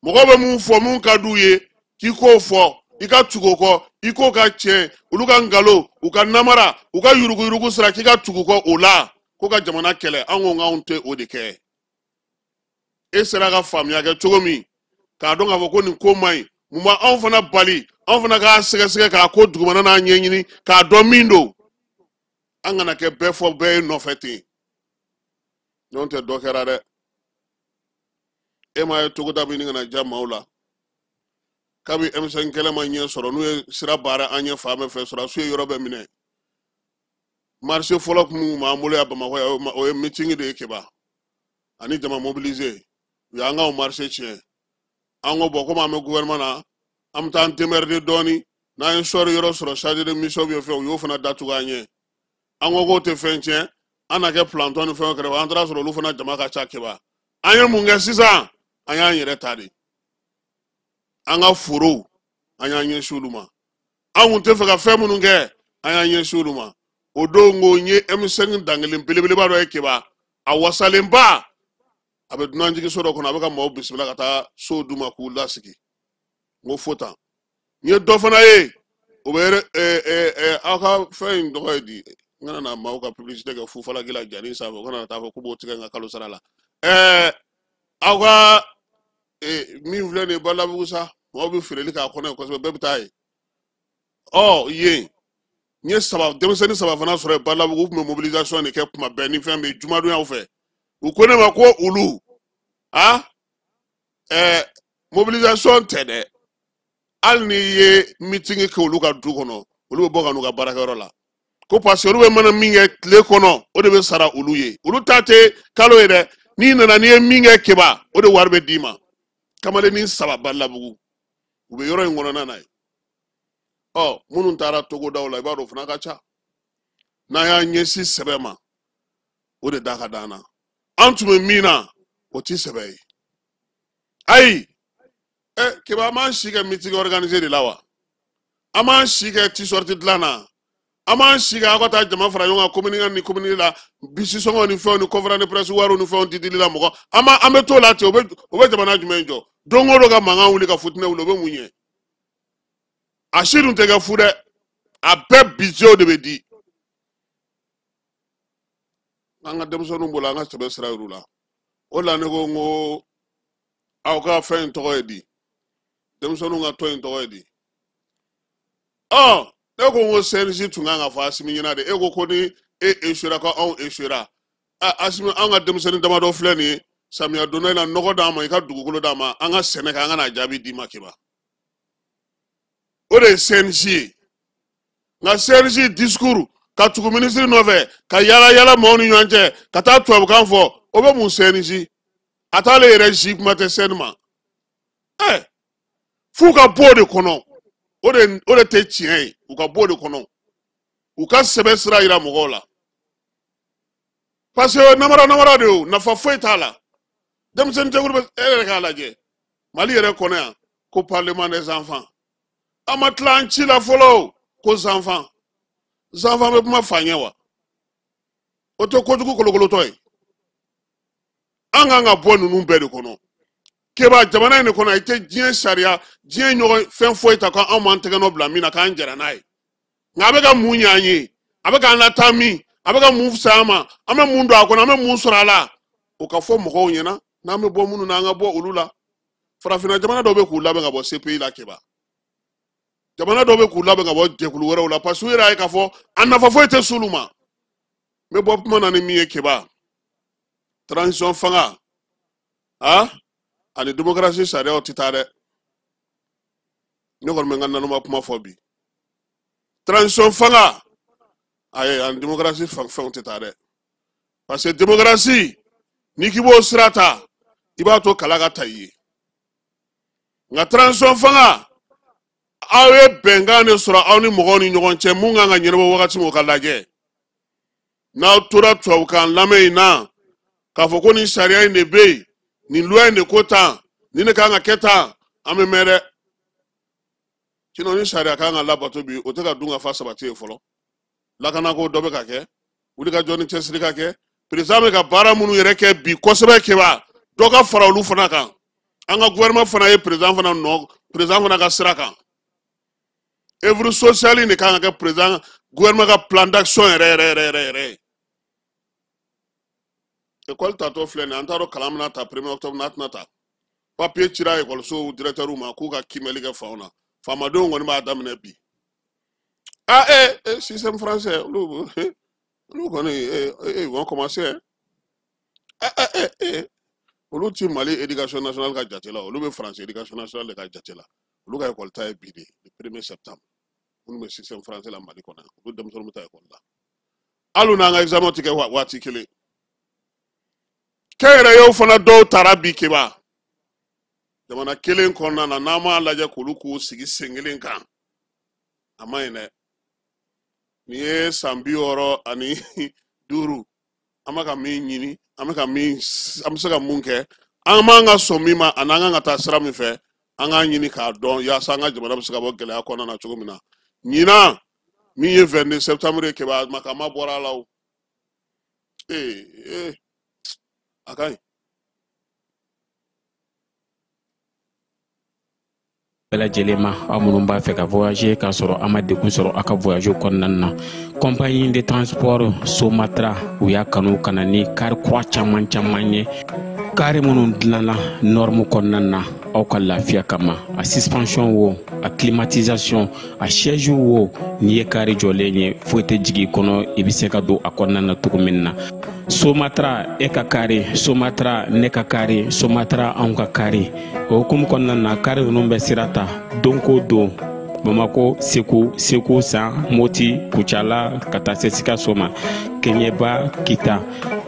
Mɔgɔw bɛ mun fɔ, mun ka d'u ye k'i k'o fɔ, i ka tugu o kɔ, i k'o ka tiɲɛ, olu ka nkalon, u ka namara, u ka yuruguyurugu sira, k'i ka tugu kɔ o la ko ka jamana kɛlɛ. An ko k'anw tɛ o de kɛ. E sera ka faamuya kɛ cogo min k'a dɔn k'a fɔ ko nin ko man ɲi, mun b'anw fana bali anw fana k'a sɛgɛsɛgɛ, k'a ko dugumana n'a ɲɛɲini k'a dɔn min don? An kana kɛ bɛɛ fɔ bɛɛ ye nɔfɛ ten, n'o tɛ dɔ kɛra dɛ. E m'a ye togoda bɛ ɲini ka na diya maaw la kabi M5 kɛlɛ ma ɲɛ sɔrɔ, n'u ye sira baara an ɲɛ fan bɛɛ fɛ, sɔrɔdasiw ye yɔrɔ bɛɛ minɛ. Marché fɔlɔ kun b'an bolo yan Bamakɔ yan, o ye meeting de ye Keba ani jama mobiliser. U y'an ka o marché tiɲɛ. An ko bɔn, komi an bɛ gouvernement na, an bɛ taa an démerder dɔɔni, n'an ye sɔɔri yɔrɔ sɔrɔ, chargé de mission bɛ fɛn, u y'o fana datugu an ɲɛ. An ko k'o tɛ fɛn tiɲɛ, an na kɛ planton ni fɛnw kɛrɛfɛ. An taara sɔrɔ olu fana jama ka ca Keba. An ye mun kɛ sisan? An y'an yɛrɛ ta de, an ka forow, an y'an ɲɛsin olu ma. An kun tɛ fɛ ka fɛn minnu kɛ, an y'an ɲɛsin olu ma. O don ko n ye M5 dankelen belebeleba dɔ ye Keba, a wasalenba, a bɛ dunanjiginso dɔ kɔnɔ, a bɛ ka maaw bisimila ka taa sow d'u ma k'u lasigi. N ko fo tan. N ye dɔ fana ye, o bɛ aw ka fɛn in tɔgɔ ye di, n kana na maaw ka publicité kɛ fufalaki la jani sanfɛ, o kana na taa fɔ k'u b'o tigɛ n ka kalo sara la. Aw ka min filɛ nin ye Balabugu sa, maaw bɛ feereli k'a kɔnɔ yen kosɛbɛ, bɛɛ bɛ taa yen. Ɔ yen n ye saba, denmisɛnnin saba fana sɔrɔ yen Balabugu, u tun bɛ mobilisation de kɛ kuma bɛɛ ni fɛn bɛ jumadonyaw fɛ. U ko ne ma ko olu a mobilisation tɛ dɛ, hali n'i ye meeting kɛ olu ka du kɔnɔ, olu bɛ bɔ ka n'u ka baarakɛyɔrɔ la, ko parce que olu bɛ mana min kɛ tile kɔnɔ, o de bɛ sara olu ye. Olu ta tɛ kalo ye dɛ, n'i nana n'i ye min kɛ Keba, o de wari bɛ d'i ma. Kamalennin saba Balabugu, u bɛ yɔrɔ in kɔnɔna na yen. Ɔ minnu taara togodaw la, i b'a dɔn o fana ka ca. N'an y'an ɲɛsin sɛbɛ ma, o de da ka d'an na. An tun bɛ min na, o ti sɛbɛ ye. Ayi, Keba, an b'an si kɛ meeting organisé de la wa? An b'an si kɛ t-shirt dilan na? An b'an si kɛ aw ka taa jama fara ɲɔgɔn kan commune ni commune la, bisi sɔngɔ ni fɛnw ni conférence de presse wariw ni fɛnw didili la mɔgɔ? An b'a an bɛ t'o la ten, o bɛ jamana jumɛn jɔ? Don o don ka mankan wuli ka futinɛ wuli, o bɛ mun ɲɛ? A si dun tɛ kɛ fu dɛ, a bɛɛ budget de bɛ di. An ka denmisɛnninw bolo, an ka sɛbɛn sira yir'u la. O de la ne ko n ko aw ka fɛn in tɔgɔ ye di, denmisɛnninw ka tɔn in tɔgɔ ye di? Ɔ ne ko n ko CNJ tun kan ka fɔ Asimi ɲɛna de. E ko ko ni e échouera, ko anw échouera. Asimi, an ka denmisɛnnin damadɔ filɛ nin ye, samiya donda in na, nɔgɔ d'an ma, i ka dugukolo d'an ma, an ka sɛnɛ kɛ, an ka n'a jaabi d'i ma Keba. O de ye CNJ ye. Nka CNJ discours, ka tugu minisiri nɔfɛ, ka yala yala maaw ni ɲɔgɔn cɛ, ka taa tubabukan fɔ, o bɛ mun CNJ? A t'ale yɛrɛ si kuma tɛ CN ma. F'u ka bɔ o de kɔnɔ, o de tɛ tiɲɛ ye. U ka bɔ o de kɔnɔ, u ka sɛbɛn sira yira mɔgɔw la, parce que namara namara de o, nafa foyi t'a la. Denmisɛnnin jɛkulu bɛ, e yɛrɛ k'a lajɛ Mali yɛrɛ kɔnɔ yan ko parlement des enfants. An ma tila an ci la fɔlɔ ko zanfan zanfan bɛ kuma fa ɲɛ wa? O tɛ kojugu kolokolotɔ ye. An kan ka bɔ ninnu bɛɛ de kɔnɔ Keba, jamana in de kɔnɔ. I tɛ diɲɛ sariya, diɲɛ ɲɔgɔn fɛn foyi ta ko anw m'an tɛgɛ nɔ bila min na k'an jɛra n'a ye. Nka a bɛ ka mun ɲɛ an ye? A bɛ k'an lataa min? A bɛ ka mun fisaya an ma? An bɛ mun don a kɔnɔ? An bɛ mun sɔrɔ a la? O ka fɔ mɔgɔw ɲɛna. N'an bɛ bɔ minnu na, an ka bɔ olu la. Farafinna jamana dɔw bɛ k'u labɛn ka bɔ CPI la Keba, jamana dɔw bɛ k'u labɛn ka bɔ jɛkulu wɛrɛw la, parce que u yɛrɛ y'a ye k'a fɔ a nafa foyi tɛ s'olu ma. N bɛ bɔ kuma na ni min ye Keba, transition fanga a ani démocratie sariyaw tɛ taa dɛ. Ne kɔni bɛ n ka naloma kuma fɔ bi. Transition fanga, ayi, ani démocratie fɛnw tɛ taa dɛ, parce que démocratie, n'i k'i b'o sira ta, i b'a to kala ka ta i ye. Nka transition fanga, aw ye bɛnkan de sɔrɔ aw ni mɔgɔw ni ɲɔgɔn cɛ mun kan ka ɲɛnabɔ wagati min o ka lajɛ. N'aw tora tubabukan lamɛn in na k'a fɔ ko nin sariya in de bɛ yen, nin loi in de ko tan, nin de kan ka kɛ tan, an bɛ mɛn dɛ. Sinon ni sariya kan ka labato bi, o tɛ ka dun ka fa sabati ye fɔlɔ. Lakanako dɔ bɛ ka kɛ, wulikajɔ ni cɛsiri ka kɛ, président bɛ ka baara minnu yɛrɛ kɛ bi kosɛbɛ Keba, dɔ ka fara olu fana kan. An ka gouvernement fana ye président fana nɔ, président fana ka sira kan. Œuvre sociale de kan ka kɛ président gouvernement ka plan d'action yɛrɛ yɛrɛ yɛrɛ yɛrɛ yɛrɛ ye. École tatɔ filɛ nin ye, an t'a dɔn kalan bɛna ta 1er octobre n'a tɛna ta. Papier cira école directeur ma k'u ka kiimɛli kɛ fanw na. Faamadenw kɔni b'a daminɛ bi. Ah, eh, eh, système français, olu kɔni, eh, eh, ils vont commencer. Eh, eh, eh, eh. Olu ti Mali éducation nationale ka jate la, olu bɛ France éducation nationale de ka jate la. Olu ka école ta ye bi de, le 1er septembre. Minnu bɛ système français la Mali kɔnɔ, olu denmisɛnninw bɛ taa école la. Hali n'an ka examen tɛ kɛ waati kelen. Kɛnyɛrɛyew fana dɔw taara bi Keba. Jamana kelen kɔnɔna na, n'an m'a lajɛ k'olu k'u sigi sen kelen kan, a ma ɲi dɛ. Nin ye san 65, an bɛ ka min ɲini, an bɛ ka min, an bɛ se ka mun kɛ, an man ka sɔn min ma, ani an kan ka taa sira min fɛ, an k'a ɲini k'a dɔn yaasa an ka jamana bɛ se ka bɔ gɛlɛya kɔnɔna na cogo min na. Ɲinan min ye 22 septembre ye Keba, makama bɔra a la o. Ee, ee, a ka ɲi. Bɛɛ lajɛlen ma, aw minnu b'a fɛ ka voyager k'a sɔrɔ a ma degun sɔrɔ aw ka voyage kɔnɔna na, compagnie de transport Somatra u y'a kanu ka na ni car kura caman caman ye, car minnu dilanna norme kɔnɔna na aw ka lafiya kama. A suspension wo, a climatisation, a siège wo, n'i ye car jɔlen ye foyi tɛ jigin i kɔnɔ, i bɛ se ka don a kɔnɔna na cogo min na. Somatra e ka kari, Somatra ne ka kari, Somatra anw ka kari. O hukumu kɔnɔna na, kari ninnu bɛ sira ta don ko don, Bamako, Segu, Segu San, Moti, Kucala ka taa se Sikaso ma, Keɲeba, Kita.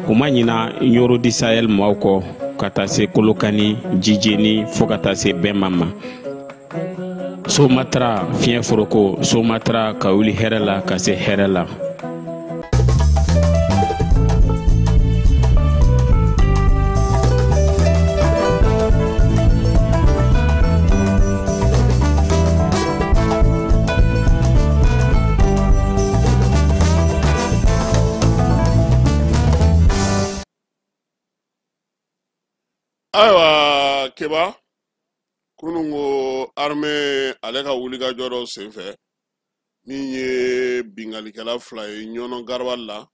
U ma ɲina Ɲoro di Sahel maaw kɔ ka taa se Kolokani, Jijeni fo ka taa se Bɛnma ma. Somatra fiɲɛ foroko, Somatra ka wuli hɛrɛ la ka se hɛrɛ la. Ayiwa Keba, kunun ko armée ale ka wulikajɔ dɔ senfɛ, min ye binkalikɛla fila ye Ɲɔnɔ garabali la,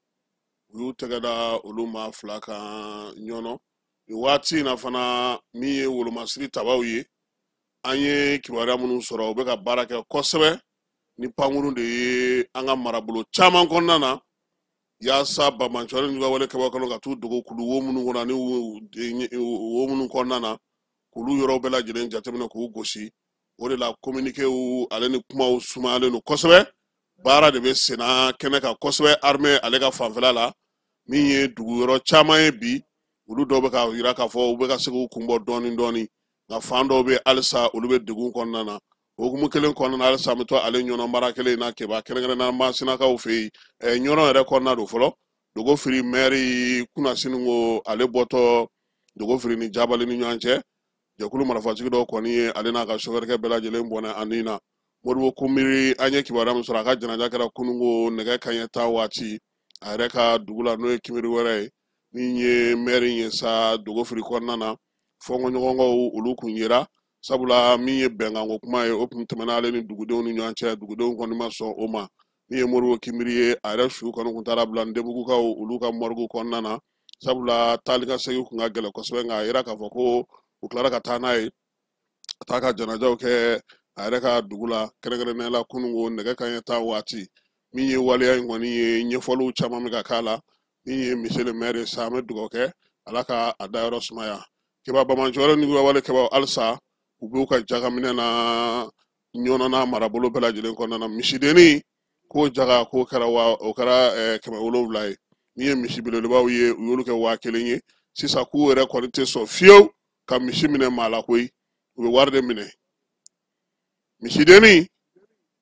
u y'u tɛgɛ da olu maa fila kan Ɲɔnɔ. Nin waati in na fana, min ye wolomasiri tabaw ye, an ye kibaruya minnu sɔrɔ, u bɛ ka baara kɛ kosɛbɛ ni pankurun de ye an ka marabolo caman kɔnɔna na, yaasa banbancɔri ni wale kɛbaw kɔnɔ ka t'u dogo kulu wo minnu kɔnɔ ani wo minnu kɔnɔna na, k'olu yɔrɔw bɛɛ lajɛlen jateminɛ k'u gosi. O de la communiquéw ale ni kumaw sumayalen don kosɛbɛ. Baara de bɛ senna kɛnɛ kan kosɛbɛ armée ale ka fanfɛla la. Min ye dugu yɔrɔ caman ye bi, olu dɔw bɛ ka yira k'a fɔ u bɛ ka se k'u kun bɔ dɔɔni dɔɔni, nka fan dɔw bɛ halisa olu bɛ degun kɔnɔna na. O hukumu kelen kɔnɔna na, halisa an bɛ to ale Ɲɔnɔ mara kelen in na Keba, kɛrɛnkɛrɛnnenya Masinakaw fɛ yen. Ɲɔnɔ yɛrɛ kɔnɔna don fɔlɔ. Dogofiri mɛri kunnasini ko ale bɔtɔ Dogofiri ni Jabali ni ɲɔgɔn cɛ, jɛkulu marifatigi dɔw kɔni ye ale n'a ka sofɛrikɛ bɛɛ lajɛlen bɔnɛ a ni na. Modibo Kunbiri, an ye kibaruya min sɔrɔ, a ka janaja kɛra kununko nɛgɛ kanɲɛ 10 waati a yɛrɛ ka dugu la, n'o ye Kimiri wɛrɛ ye. Min ye mɛri ye sa Dogofiri kɔnɔna na, fɔnkɔɲɔgɔnkɔw olu kun yera, sabula min ye bɛnkanko kuma ye, o kun tɛmɛna ale ni dugudenw ni ɲɔgɔn cɛ. Dugudenw kɔni ma sɔn o ma. Min ye Modibo Kinbiri ye, a yɛrɛ su kɔni kun taara bila Ndebugukaw olu ka morgue kɔnɔna na, sabula taali ka segin kun ka gɛlɛn kosɛbɛ. Nka a yira k'a fɔ ko u tilara ka taa n'a ye ka taa ka janajaw kɛ a yɛrɛ ka dugu la, kɛrɛnkɛrɛnnenya la kununko nɛgɛ kanɲɛ 10 waati. Min ye waleya in kɔni ye, ɲɛfɔliw caman bɛ ka k'a la. Min ye monsieur le maire ye sa, an bɛ dugawu kɛ Ala ka a dayɔrɔ sumaya. Keba, banbancɔrɔ ni wale kɛbaw halisa u b'u ka jagaminɛ na Ɲɔnɔ n'a marabolo bɛɛ lajɛlen kɔnɔna na. Misidenni k'o jaga k'o kɛra wa, o kɛra 700 ye. Min ye misi belebelebaw ye, u y'olu kɛ 1000 ye. Sisan k'u yɛrɛ kɔni tɛ sɔn fiyewu ka misi minɛ maa la koyi, u bɛ wari de minɛ. Misidenni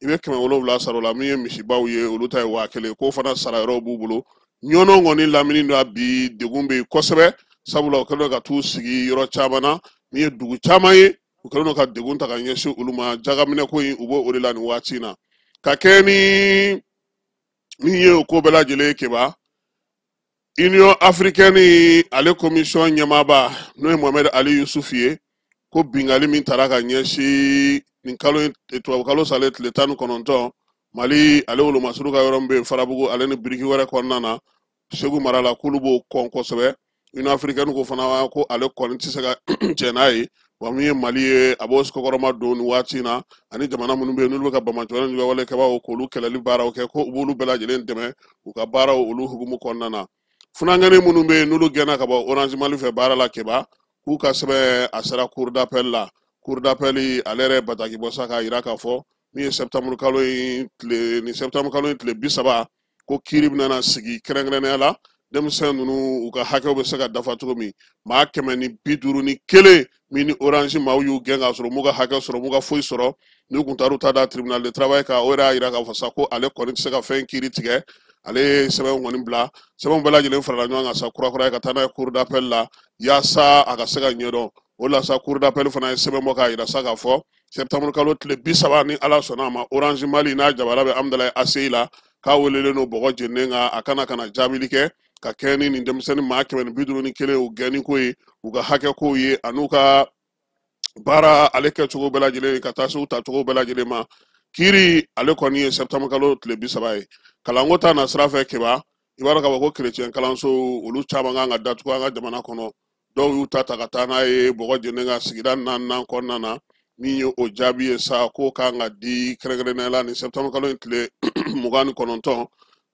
i bɛ 700 sara o la, min ye misibaw ye olu ta ye 1000, k'o fana sara yɔrɔw b'u bolo. Ɲɔnɔ kɔni lamini na bi degun bɛ yen kosɛbɛ, sabula u kɛlen don ka t'u sigi yɔrɔ caman na, min ye dugu caman ye, u kɛlen don ka degun ta ka ɲɛsin olu ma. Jagaminɛko in u b'o o de la nin waati in na, ka kɛ ni min ye o ko bɛɛ lajɛlen ye. Keba, Union africaine ale commission ɲɛmaaba n'o ye Mohamed Ali Yusuf ye, ko bingali min tara ka ɲɛsin nin kalo in, tubabukalo salen tile 19, Mali ale wolomasuru ka yɔrɔ min bɛ yen Farabugu ale ni biriki wɛrɛ kɔnɔna na Segu mara la, k'olu b'o kɔn kosɛbɛ. Union africaine ko fana ko ale kɔni tɛ se ka jɛn n'a ye, wa min ye Mali ye a b'o kɔkɔrɔma don nin waati in na, ani jamana minnu bɛ yen n'olu bɛ ka banbaanciwale ni wale kɛbaaw k'olu kɛlɛli baaraw kɛ, ko u b'olu bɛɛ lajɛlen dɛmɛ u ka baaraw olu hukumu kɔnɔna na. Funankɛnin minnu bɛ yen n'olu gɛnna ka bɔ Orange Mali fɛ baara la, Keba, k'u ka sɛbɛn a sera cour d'appel la. Cour d'appel ale yɛrɛ bataki bɔ sa k'a yira k'a fɔ min ye septembre kalo in tile ni septembre kalo in tile 30, ko kiiri bɛna sigi kɛrɛnkɛrɛnnenya la denmisɛn ninnu u ka hakɛw bɛ se ka dafa cogo min. Maa 151 min ni Orange maaw y'u gɛn k'a sɔrɔ m'u ka hakɛ sɔrɔ, m'u ka foyi sɔrɔ, n'u kun taar'u ta da tribunal de travail kan, o yɛrɛ y'a yira k'a fɔ sa ko ale kɔni tɛ se ka fɛn kiiri tigɛ. Ale ye sɛbɛnw kɔni bila, sɛbɛnw bɛɛ lajɛlen farala ɲɔgɔn kan sa kura kura ye ka taa n'a ye cour d'appel la yaasa a ka se ka ɲɛdɔn. O la sa cour d'appel fana ye sɛbɛn bɔ k'a yira sa k'a fɔ septembre kalo tile 30, ni Ala sɔnna a ma, Orange Mali n'a jabala bɛ Amudalayi ACI la, k'a welelen don bɔgɔ jeninen kan, a kana ka na jaabili kɛ ka kɛ ni nin denmisɛnnin maa 151 u gɛnni ko ye, u ka hakɛ kow ye, an'u ka baara ale kɛcogo bɛɛ lajɛlen, ka taa se u tacogo bɛɛ lajɛlen ma. Kiiri ale kɔni ye septembre kalo tile 30 ye. Kalanko ta na sira fɛ, Keba, i b'a dɔn k'a fɔ ko kerecɛn kalanso olu caman kan ka datugu an ka jamana kɔnɔ. Dɔw y'u ta ta ka taa n'a ye bɔgɔ jeninen ka sigida naaninan kɔnɔna na. Min ye o jaabi ye sa, k'o kan ka di kɛrɛnkɛrɛnnenya la nin septembre kalo in tile 29.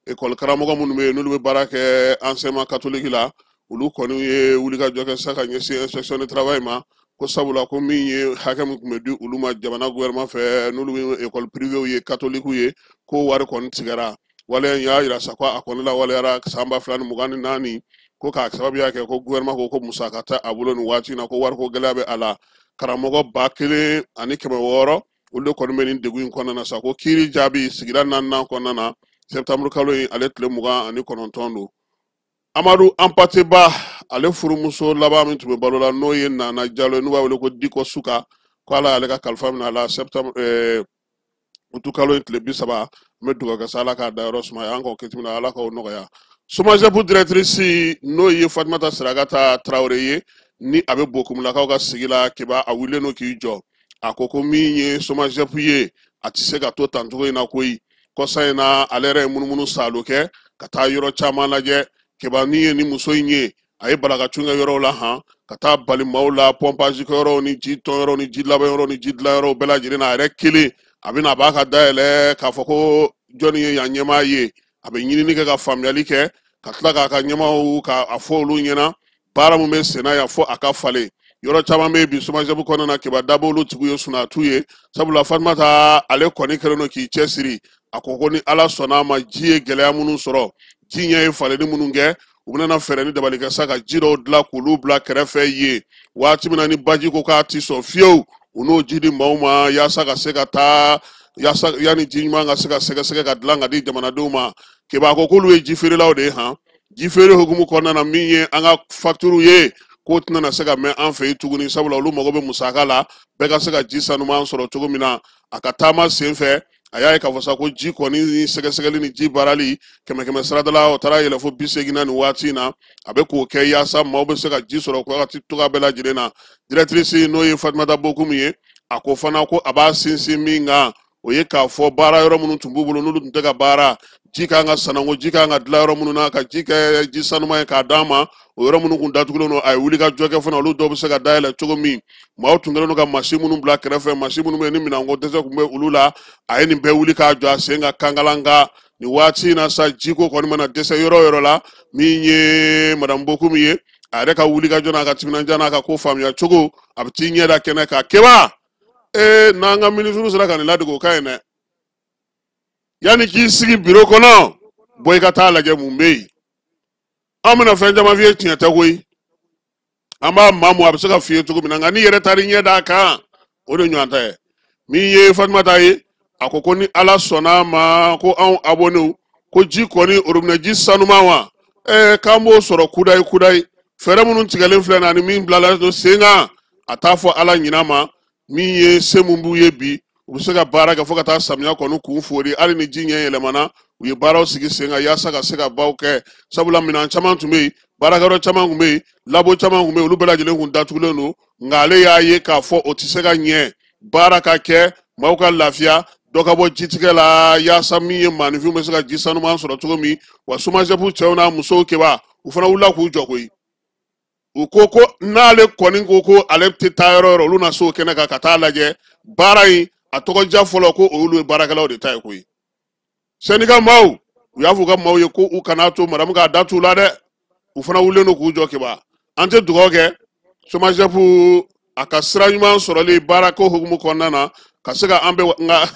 Ekɔli karamɔgɔ minnu bɛ yen n'olu bɛ baara kɛ enseignement catholique la, olu kɔni ye wulikajɔ kɛ sa ka ɲɛsin inspection du travail ma, ko sabula ko min ye hakɛ min tun bɛ di olu ma jamana gouvernement fɛ, n'olu bɛ école privée ye, catholique ye, ko wari kɔni tigɛra. Waleya in y'a yira sa ko a kɔni lawaleyara san 2024, ko k'a sababuya kɛ ko gouvernement ko ko musaka tɛ a bolo nin waati in na, ko wariko gɛlɛya bɛ a la. Karamɔgɔ 1600 olu de kɔni bɛ nin degun in kɔnɔna na sa, ko kiiri jaabi sigida naaninan kɔnɔna na septembre kalo in ale tile 29 don. Amadu Ampateba ale furumuso laban min tun bɛ balo la, n'o ye Nana Jalo ye, n'u b'a wele ko Diko Suka, ko Ala y'ale ka kalifa minɛ a la septembre utu kalo in tile 30. An bɛ dugawu kɛ sa Ala k'a dayɔrɔ sumaya, an k'o kɛ cogo min na Ala k'o nɔgɔya. SOMAGEP directrice n'o ye Fatumata Sirakata Tarawele ye, ni a bɛ Bokumulakaw ka sigi la, Keba, a wulilen don k'i jɔ. A ko ko min ye SOMAGEP ye, a tɛ se ka to tan cogo in na koyi. Kɔsa in na ale yɛrɛ ye munumunu saalo kɛ ka taa yɔrɔ caman lajɛ. Keba, min ye ni muso in ye, a ye balakacun kɛ yɔrɔw la han, ka taa bali maaw la pompage kɛyɔrɔw ni ji tɔn yɔrɔw ni ji labɛn yɔrɔw ni ji dilan yɔrɔw bɛɛ lajɛlen na. A yɛrɛ kelen a bɛ na, a b'a ka dayɛlɛ k'a fɔ ko jɔnni ye yan ɲɛmaa ye. A bɛ ɲinini kɛ ka faamuyali kɛ, ka tila k'a ka ɲɛmaaw k'a fɔ olu ɲɛna baara min bɛ senna yan fo a ka falen. Yɔrɔ caman bɛ yen bi SOMAGEP kɔnɔna na, Keba, dab'olu tigiw ye sunatu ye, sabula Fatumata ale kɔni kɛlen don k'i cɛsiri. A ko ko ni Ala sɔnna a ma, ji ye gɛlɛya minnu sɔrɔ, ji ɲɛ ye falenni minnu kɛ, u bɛna fɛɛrɛ ni dabali kɛ sa ka ji dɔw dilan k'olu bila kɛrɛfɛ yen. Waati min na ni baji ko k'a ti sɔn fiyewu, u n'o ji di maaw ma yaasa ka se ka taa, yaasa yanni ji ɲuman ka se ka sɛgɛsɛgɛ ka dilan ka di jamanadenw ma. Keba ko k'olu ye ji feerelaw de ye han. Ji feere hukumu kɔnɔna na, min ye an ka facture ye, k'o tɛna se ka mɛn an fɛ yen tuguni, sabula olu mago bɛ musaka la, bɛɛ ka se ka ji sanuman sɔrɔ cogo min na. A ka taama sen fɛ, a y'a ye k'a fɔ sa ko ji kɔni ni sɛgɛsɛgɛli ni ji baarali kɛmɛ kɛmɛ sarada la, o taara yɛlɛ fo 80 na nin waati in na. A bɛ k'o kɛ yaasa maaw bɛ se ka ji sɔrɔ wagati cogoya bɛɛ lajɛlen na. Directrice n'o ye Fatumata Bokum ye, a ko fana ko a b'a sinsin min kan, o ye k'a fɔ baara yɔrɔ minnu tun b'u bolo n'olu tun tɛ ka baara, ji kan ka sananko, ji kan ka dilan yɔrɔ minnu na, ka ji kɛ ji sanuman ye k'a d'an ma, o yɔrɔ minnu kun datugulen don, a ye wuli ka jɔ kɛ fana olu dɔw bɛ se ka dayɛlɛ cogo min. Maaw tun kɛlen don ka mansin minnu bila kɛrɛfɛ, mansin minnu bɛ yen ni minɛnko dɛsɛ tun bɛ olu la, a ye nin bɛɛ wuli k'a jɔ a sen kan kankalanka. Nin waati in na sa, jiko kɔni mana dɛsɛ yɔrɔ o yɔrɔ la, min ye madame Bokum ye, a yɛrɛ ka wuli ka jɔ n'a ka timinandiya n'a ka ko faamuya cogo, a bɛ t'i ɲɛ da kɛnɛ kan. Keba, n'an ka minisiriw sera ka nin ladege, o ka ɲi dɛ. Yanni k'i sigi biro kɔnɔ, bɔ i ka taa lajɛ mun bɛ yen. An bɛna fɛn caman f'i ye, tiɲɛ tɛ koyi. An b'a maamu, a bɛ se ka f'i ye cogo min na, nka n'i yɛrɛ taar'i ɲɛ d'a kan, o de ɲɔgɔn tɛ. Min ye Fatumata ye, a ko ko ni Ala sɔnna a ma, ko anw abonnéw ko ji kɔni, robinet ji sanuman wa, k'an b'o sɔrɔ kudayi kudayi. Fɛɛrɛ minnu tigɛlen filɛ nin, ani min bilala don sen kan, a t'a fɔ Ala ɲin'a ma. Min ye se mun b'u ye bi, u bɛ se ka baara kɛ fo ka taa samiya kɔni kun fori. Hali ni ji ɲɛ yɛlɛmana, u ye baaraw sigi sen kan yaasa ka se ka baw kɛ, sabula minɛn caman tun bɛ yen, baarakɛyɔrɔ caman tun bɛ yen, labo caman tun bɛ yen, olu bɛɛ lajɛlen kun datugulen don. Nka ale y'a ye k'a fɔ o tɛ se ka ɲɛ, baara ka kɛ, maaw ka lafiya, dɔ ka bɔ jitigɛ la, yaasa min ye maaninfinw bɛ se ka ji sanuman sɔrɔ cogo min. Wa SOMAGEP cɛw n'a musow keba, u fana wulila k'u jɔ koyi. U ko ko n'ale kɔni ko ko ale tɛ taa yɔrɔ yɔrɔ, olu na se o kɛnɛ kan ka taa lajɛ baara in. A tɔgɔja fɔlɔ ko olu ye baarakɛlaw de ta ye koyi. Syndicat maaw, u y'a fɔ u ka maaw ye ko u kana to madamu k'a da t'u la dɛ. U fana wulilen don k'u jɔ keba. An tɛ dugawu kɛ SOMAGEP a ka sira ɲuman sɔrɔli baarako hukumu kɔnɔna na, ka se ka an bɛ. Nka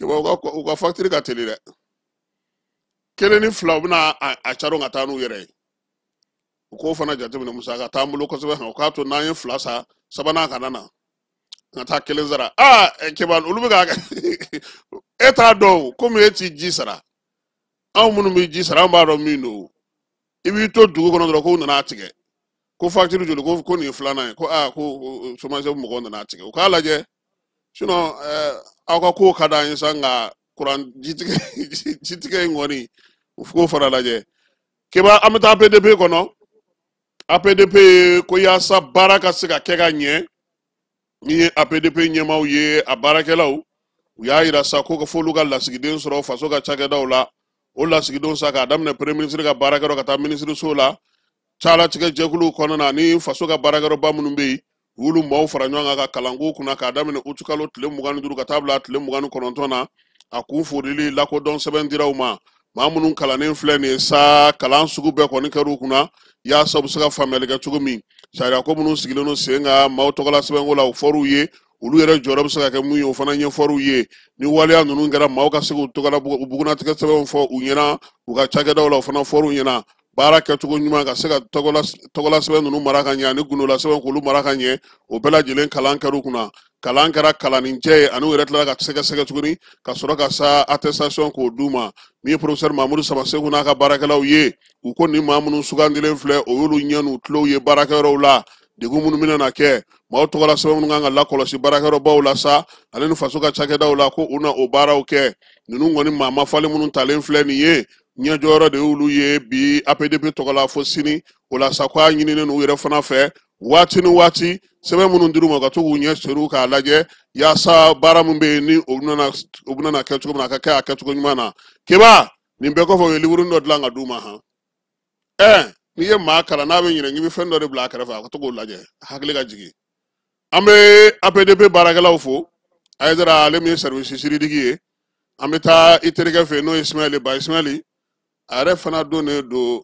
keba, u ka facture ka teli dɛ, 1 ni 2, u bɛna a caron ka taa n'u yɛrɛ ye. U k'o fana jateminɛ, musaka t'an bolo kosɛbɛ. U k'a to n'an ye 2 sa, sabanan kana na, ka taa 1 sara. Aa keba, olu bɛ k'a kɛ, e t'a dɔn komi e t'i ji sara. Anw minnu bɛ ji sara, an b'a dɔn min don. I b'i to dugu kɔnɔ dɔrɔn, k'u nana a tigɛ, ko facture joli, ko nin ye filanan ye, ko aa ko SOMAGEP mɔgɔw nana a tigɛ. U k'a lajɛ, sinon aw ka kow ka d'an ye sa, nka kuran jitigɛ in kɔni, u k'o fana lajɛ. Keba, an bɛ taa APDP kɔnɔ. APDP ko yaasa baara ka se ka kɛ ka ɲɛ, ni ye APDP ɲɛmaaw ye, a baarakɛlaw, u y'a yira sa ko f'olu ka lasigiden sɔrɔ faso ka cakɛdaw la. O lasigidenw sa, k'a daminɛ premier ministre ka baarakɛyɔrɔ ka taa minisiriso la, calatigɛ jɛkuluw kɔnɔna na, ni faso ka baarakɛyɔrɔba minnu bɛ yen, u y'olu maaw fara ɲɔgɔn kan ka kalanko kunna, k'a daminɛ utukalo tile 25 ka taa bila tile 29 na. A kun forili lakodɔn sɛbɛn dira u ma. Maa minnu kalannen filɛ nin ye sa, kalan sugu bɛɛ kɔni kɛr'u kunna yaasa u bɛ se ka faamuyali kɛ cogo min. Sariyako minnu sigilen don sen kan maaw tɔgɔla sɛbɛnko la, o fɔr'u ye. Olu yɛrɛ jɔyɔrɔ bɛ se ka kɛ mun ye, o fana ɲɛfɔr'u ye. Ni waleya ninnu kɛra, maaw ka se k'u tɔgɔla u bugunnatigɛ sɛbɛnw fɔ u ɲɛna u ka cakɛdaw la, o fana fɔr'u ɲɛna. Baara kɛcogo ɲuman, ka se ka tɔgɔla sɛbɛn ninnu mara ka ɲɛ, ani gundola sɛbɛn k'olu mara ka ɲɛ, o bɛɛ lajɛlen kalan kɛr'u kunna. Kalan kɛra kalannincɛ ye, ani u yɛrɛ tilala ka sɛgɛsɛgɛ tuguni ka sɔrɔ ka sa attestation k'o d'u ma. Min ye professeur Mamudu Samaseku n'a ka baarakɛlaw ye, u ko nin maa minnu sugandilen filɛ, o y'olu ɲɛ n'u tulow ye baarakɛyɔrɔw la. Degun minnu bɛna na kɛ, maaw tɔgɔla sɛbɛn minnu kan ka lakɔlɔsi baarakɛyɔrɔbaw la sa, ale ni faso ka cakɛdaw la, ko u na o baaraw kɛ. Ninnu kɔni maa mafalen minnu talen filɛ nin ye, ɲɛjɔyɔrɔ de y'olu ye bi APDP tɔgɔ la fo sini. O la sa, ko a ɲininen n'u yɛrɛ fana fɛ, waati ni waati, sɛbɛn minnu dir'u ma, ka to k'u ɲɛ seru k'a lajɛ, yaasa baara min bɛ yen ni o bɛna na kɛ cogo min na, a ka kɛ a kɛcogo ɲuman na. Keba, nin bɛɛ kɔfɛ, u ye livre dɔ dilan ka d'u ma han. N'i ye maa kalan, n'a bɛ ɲinɛ, k'i bɛ fɛn dɔ de bila a kɛrɛfɛ, a ka to k'o lajɛ, a hakili ka jigin. An bɛ APDP baarakɛlaw fo. Ayidara, ale min ye service juridique ye, an bɛ taa i terikɛ fɛ yen, n'o ye Ismaɛli Ba. Ismaɛli, a yɛrɛ fana donnen don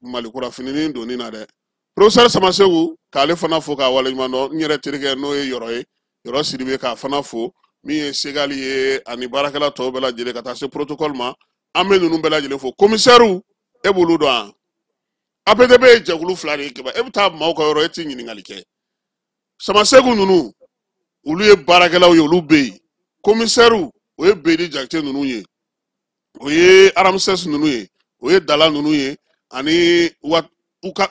Malikura fininin donni na dɛ. Professeur Samaseku, k'ale fana fo k'a waleɲuman dɔn. N yɛrɛ terikɛ, n'o ye Yɔrɔ ye, Yɔrɔ Sidibe, k'a fana fo. Min ye Segali ye, ani baarakɛla tɔw bɛɛ lajɛlen, ka taa se protocole ma, an bɛ ninnu bɛɛ lajɛlen fo. Commissaire, e b'olu dɔn wa? APDP ye jɛkulu 2 de ye. Keba, e bɛ taa maaw ka yɔrɔ, e t'i ɲininkali kɛ. Samaseku ninnu, olu ye baarakɛlaw ye, olu bɛ yen. Commissaire, o ye Bedi Jakite ninnu ye, o ye Ramsès ninnu ye, o ye Dala ninnu ye, ani wa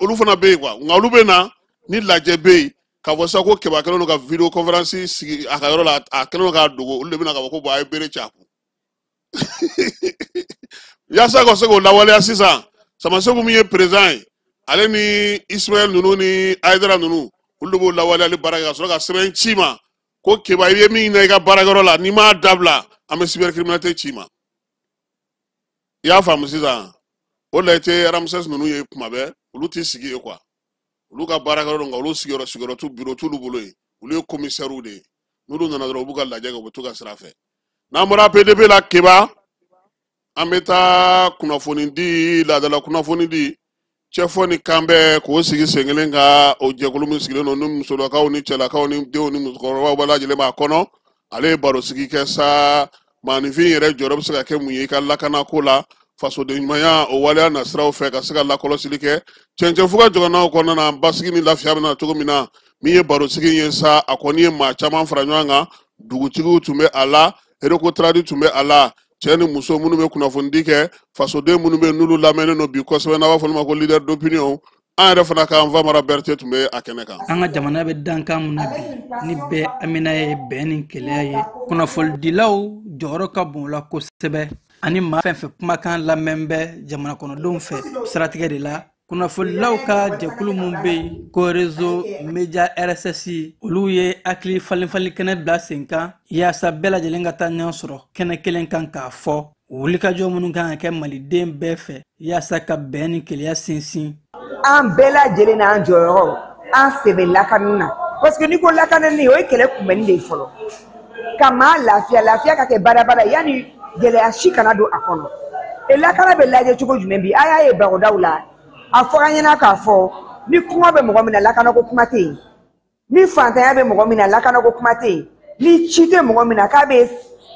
olu fana bɛ yen quoi. Nka olu bɛ na ni lajɛ bɛ yen, k'a fɔ sisan ko Keba kɛlen don ka vidéo conférence sigi a ka yɔrɔ la, a kɛlen don k'a dogo, olu de bɛ na k'a fɔ ko bon, a ye bere ci a kun yaasa ka se k'o lawaleya. Sisan Samaseku min ye président ye, ale ni Ismaël ninnu ni Ayidara ninnu, olu de b'o lawaleyali baara kɛ, ka sɔrɔ ka sɛbɛn ci ma ko Keba, i bɛ min na i ka baarakɛyɔrɔ la, n'i m'a dabila, an bɛ cybercriminalité ci ma. I y'a faamu sisan? O la i tɛ Ramsès ninnu ye kuma bɛɛ, olu t'i sigi yen quoi. Olu ka baarakɛyɔrɔ don, nka olu sigiyɔrɔ t'u, bureau t'olu bolo yen. Olu ye commissaires de ye. N'olu nana dɔrɔn, u b'u ka lajɛ kɛ, u bɛ to ka sira fɛ. N'an bɔra APDP la, Keba, an bɛ taa kunnafoni di, laadala kunnafoni di, cɛfɔ ni kanbɛn, k'o sigi sen kelen ka o jɛkulu min sigilen don, ni musolakaw ni cɛlakaw ni denw ni musokɔrɔbaw bɛɛ lajɛlen b'a kɔnɔ. Ale ye baro sigi kɛ sa, maaninfin yɛrɛ jɔyɔrɔ bɛ se ka kɛ mun ye i ka lakanako la, fasoden ɲumanya o waleya nasiraw fɛ, ka se ka lakɔlɔsili kɛ cɛncɛnfuga jɔgɔnnaw kɔnɔna na, basigi ni lafiya bɛ na cogo min na. Min ye baro sigi ye sa, a kɔni ye maa caman fara ɲɔgɔn kan. Dugutigiw tun bɛ a la, Recotrad tun bɛ a la, cɛ ni muso minnu bɛ kunnafonidi kɛ, fasoden minnu bɛ n'olu lamɛnnen don bi kosɛbɛ, n'a b'a fɔ olu ma ko leader d'opinion. An yɛrɛ fana ka Nfamara Berete tun bɛ a kɛnɛ kan. An ka jamana bɛ dankan mun na bi, ni bɛɛ amina ye bɛn ni kelenya ye, kunnafonidilaw jɔyɔrɔ ka bon o la kosɛbɛ, ani maa fɛn fɛn kumakan lamɛn bɛ jamana kɔnɔdenw fɛ siratigɛ de la. Kunnafonidilaw ka jɛkulu mun bɛ yen ko Réseau Média RSS, olu ye hakili falenfalen kɛnɛ bila sen kan yaasa bɛɛ lajɛlen ka taa ɲɔgɔn sɔrɔ kɛnɛ kelen kan k'a fɔ wulikajɔ minnu kan ka kɛ maliden bɛɛ fɛ yaasa ka bɛn ni kelenya sinsin. An bɛɛ lajɛlen n'an jɔyɔrɔ, an sen bɛ lakanu na, parce que n'i ko lakanani, o ye kɛlɛ kunbɛnni de ye fɔlɔ, ka maa lafiya, lafiya ka kɛ badabada yanni gɛlɛya si kana don a kɔnɔ. E lakana bɛ lajɛ cogo jumɛn bi? A y'a ye barodaw la, a fɔra an ɲɛna k'a fɔ ni kɔngɔ bɛ mɔgɔ min na, lakanako kuma tɛ yen, ni fantanya bɛ mɔgɔ min na, lakanako kuma tɛ yen, ni ci tɛ mɔgɔ min na k'a bɛ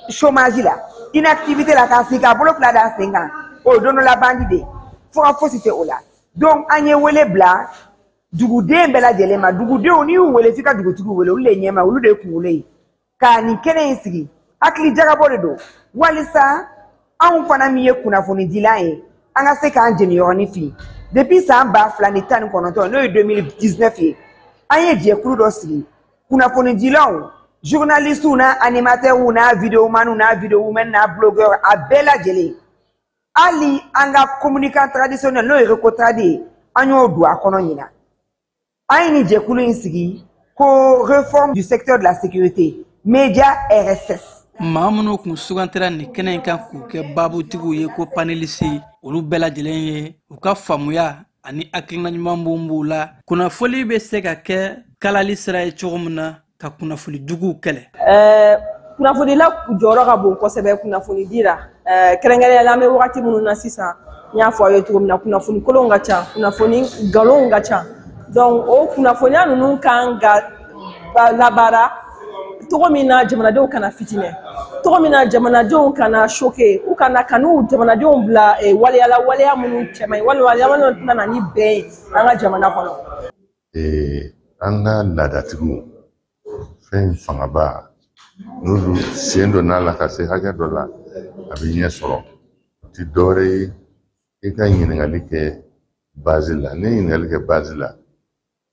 chômage la, inactivité la, k'a sigi k'a bolo fila da a sen kan, o ye don dɔ la bandi de ye, fo ka fosi tɛ o la. Donc an ye wele bila duguden bɛɛ lajɛlen ma. Dugudenw, n'i y'u wele, f'i ka dugutigiw wele, olu de ye ɲɛmaa, olu de ye kunkolo ye, ka nin kɛnɛ in sigi. Hakili jagabɔ de don walisa anw fana min ye kunnafonidilan ye, an ka se k'an jeniyɔrɔnin fin. Depuis san 2019, n'o ye 2019 ye, an ye jɛkulu dɔ sigi, kunnafonidilanw, journalistes n'a animateurs n'a vidéomans n'a vidéowomen n'a blogueurs, a bɛɛ lajɛlen, hali an ka communicant traditionnel n'o ye Recotrad ye, an y'o don a kɔnɔ ɲina. An ye nin jɛkulu in sigi ko réforme du secteur de la sécurité média RSS. Maa minnu kun sugantira nin kɛnɛ in kan k'u kɛ baabutigiw ye ko panélistes, olu bɛɛ lajɛlen ye u ka faamuya ani hakilina ɲuman mun b'u la, kunnafoli bɛ se ka kɛ kalali sira ye cogo min na ka kunnafoni juguw kɛlɛ. Kunnafonila jɔyɔrɔ ka bon kosɛbɛ kunnafonidi la, kɛrɛnkɛrɛnnenya la an bɛ wagati minnu na sisan, n y'a fɔ aw ye cogo min na, kunnafoni kolonw ka ca, kunnafoni nkalonw ka ca. Donc o kunnafoniya ninnu kan ka labaara cogo min na jamanadenw kana fitinɛ, cogo min na jamanadenw kana choquer, u kana kan'u jamanadenw bila waleyala, waleya minnu cɛ man ɲi, walima waleya minnu tɛna na ni bɛn ye an ka jamana kɔnɔ. An ka laadatigiw, fɛn fangaba n'olu sen donna a la ka se hakɛ dɔ la, a bɛ ɲɛ sɔrɔ. O ti dɔwɛrɛ ye, i ka ɲininkali kɛ base la. N'i ye ɲininkali kɛ base la,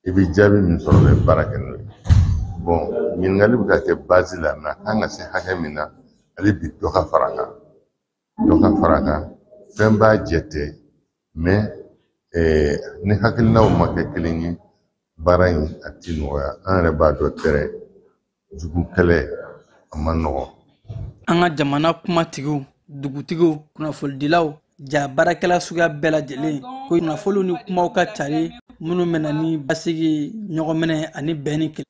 i bɛ jaabi min sɔrɔ, i bɛ baara kɛ n'o ye. Bon, ɲininkali bɛ ka kɛ base la, mais a kan ka se hakɛ min na, hali bi dɔ ka fara a kan, dɔ ka fara a kan. Fɛn b'a jɛ tɛ, mais ni hakilinaw ma kɛ kelen ye, baara in a ti nɔgɔya. An yɛrɛ b'a dɔn tɛrɛ jugu kɛlɛ a man nɔgɔn. An ka jamana kumatigiw, dugutigiw, kunnafonidilaw, ja baarakɛla suguya bɛɛ lajɛlen ko kunnafoniw ni kumaw ka cari minnu bɛ na ni basigi, ɲɔgɔnminɛ ani bɛn ni kelen.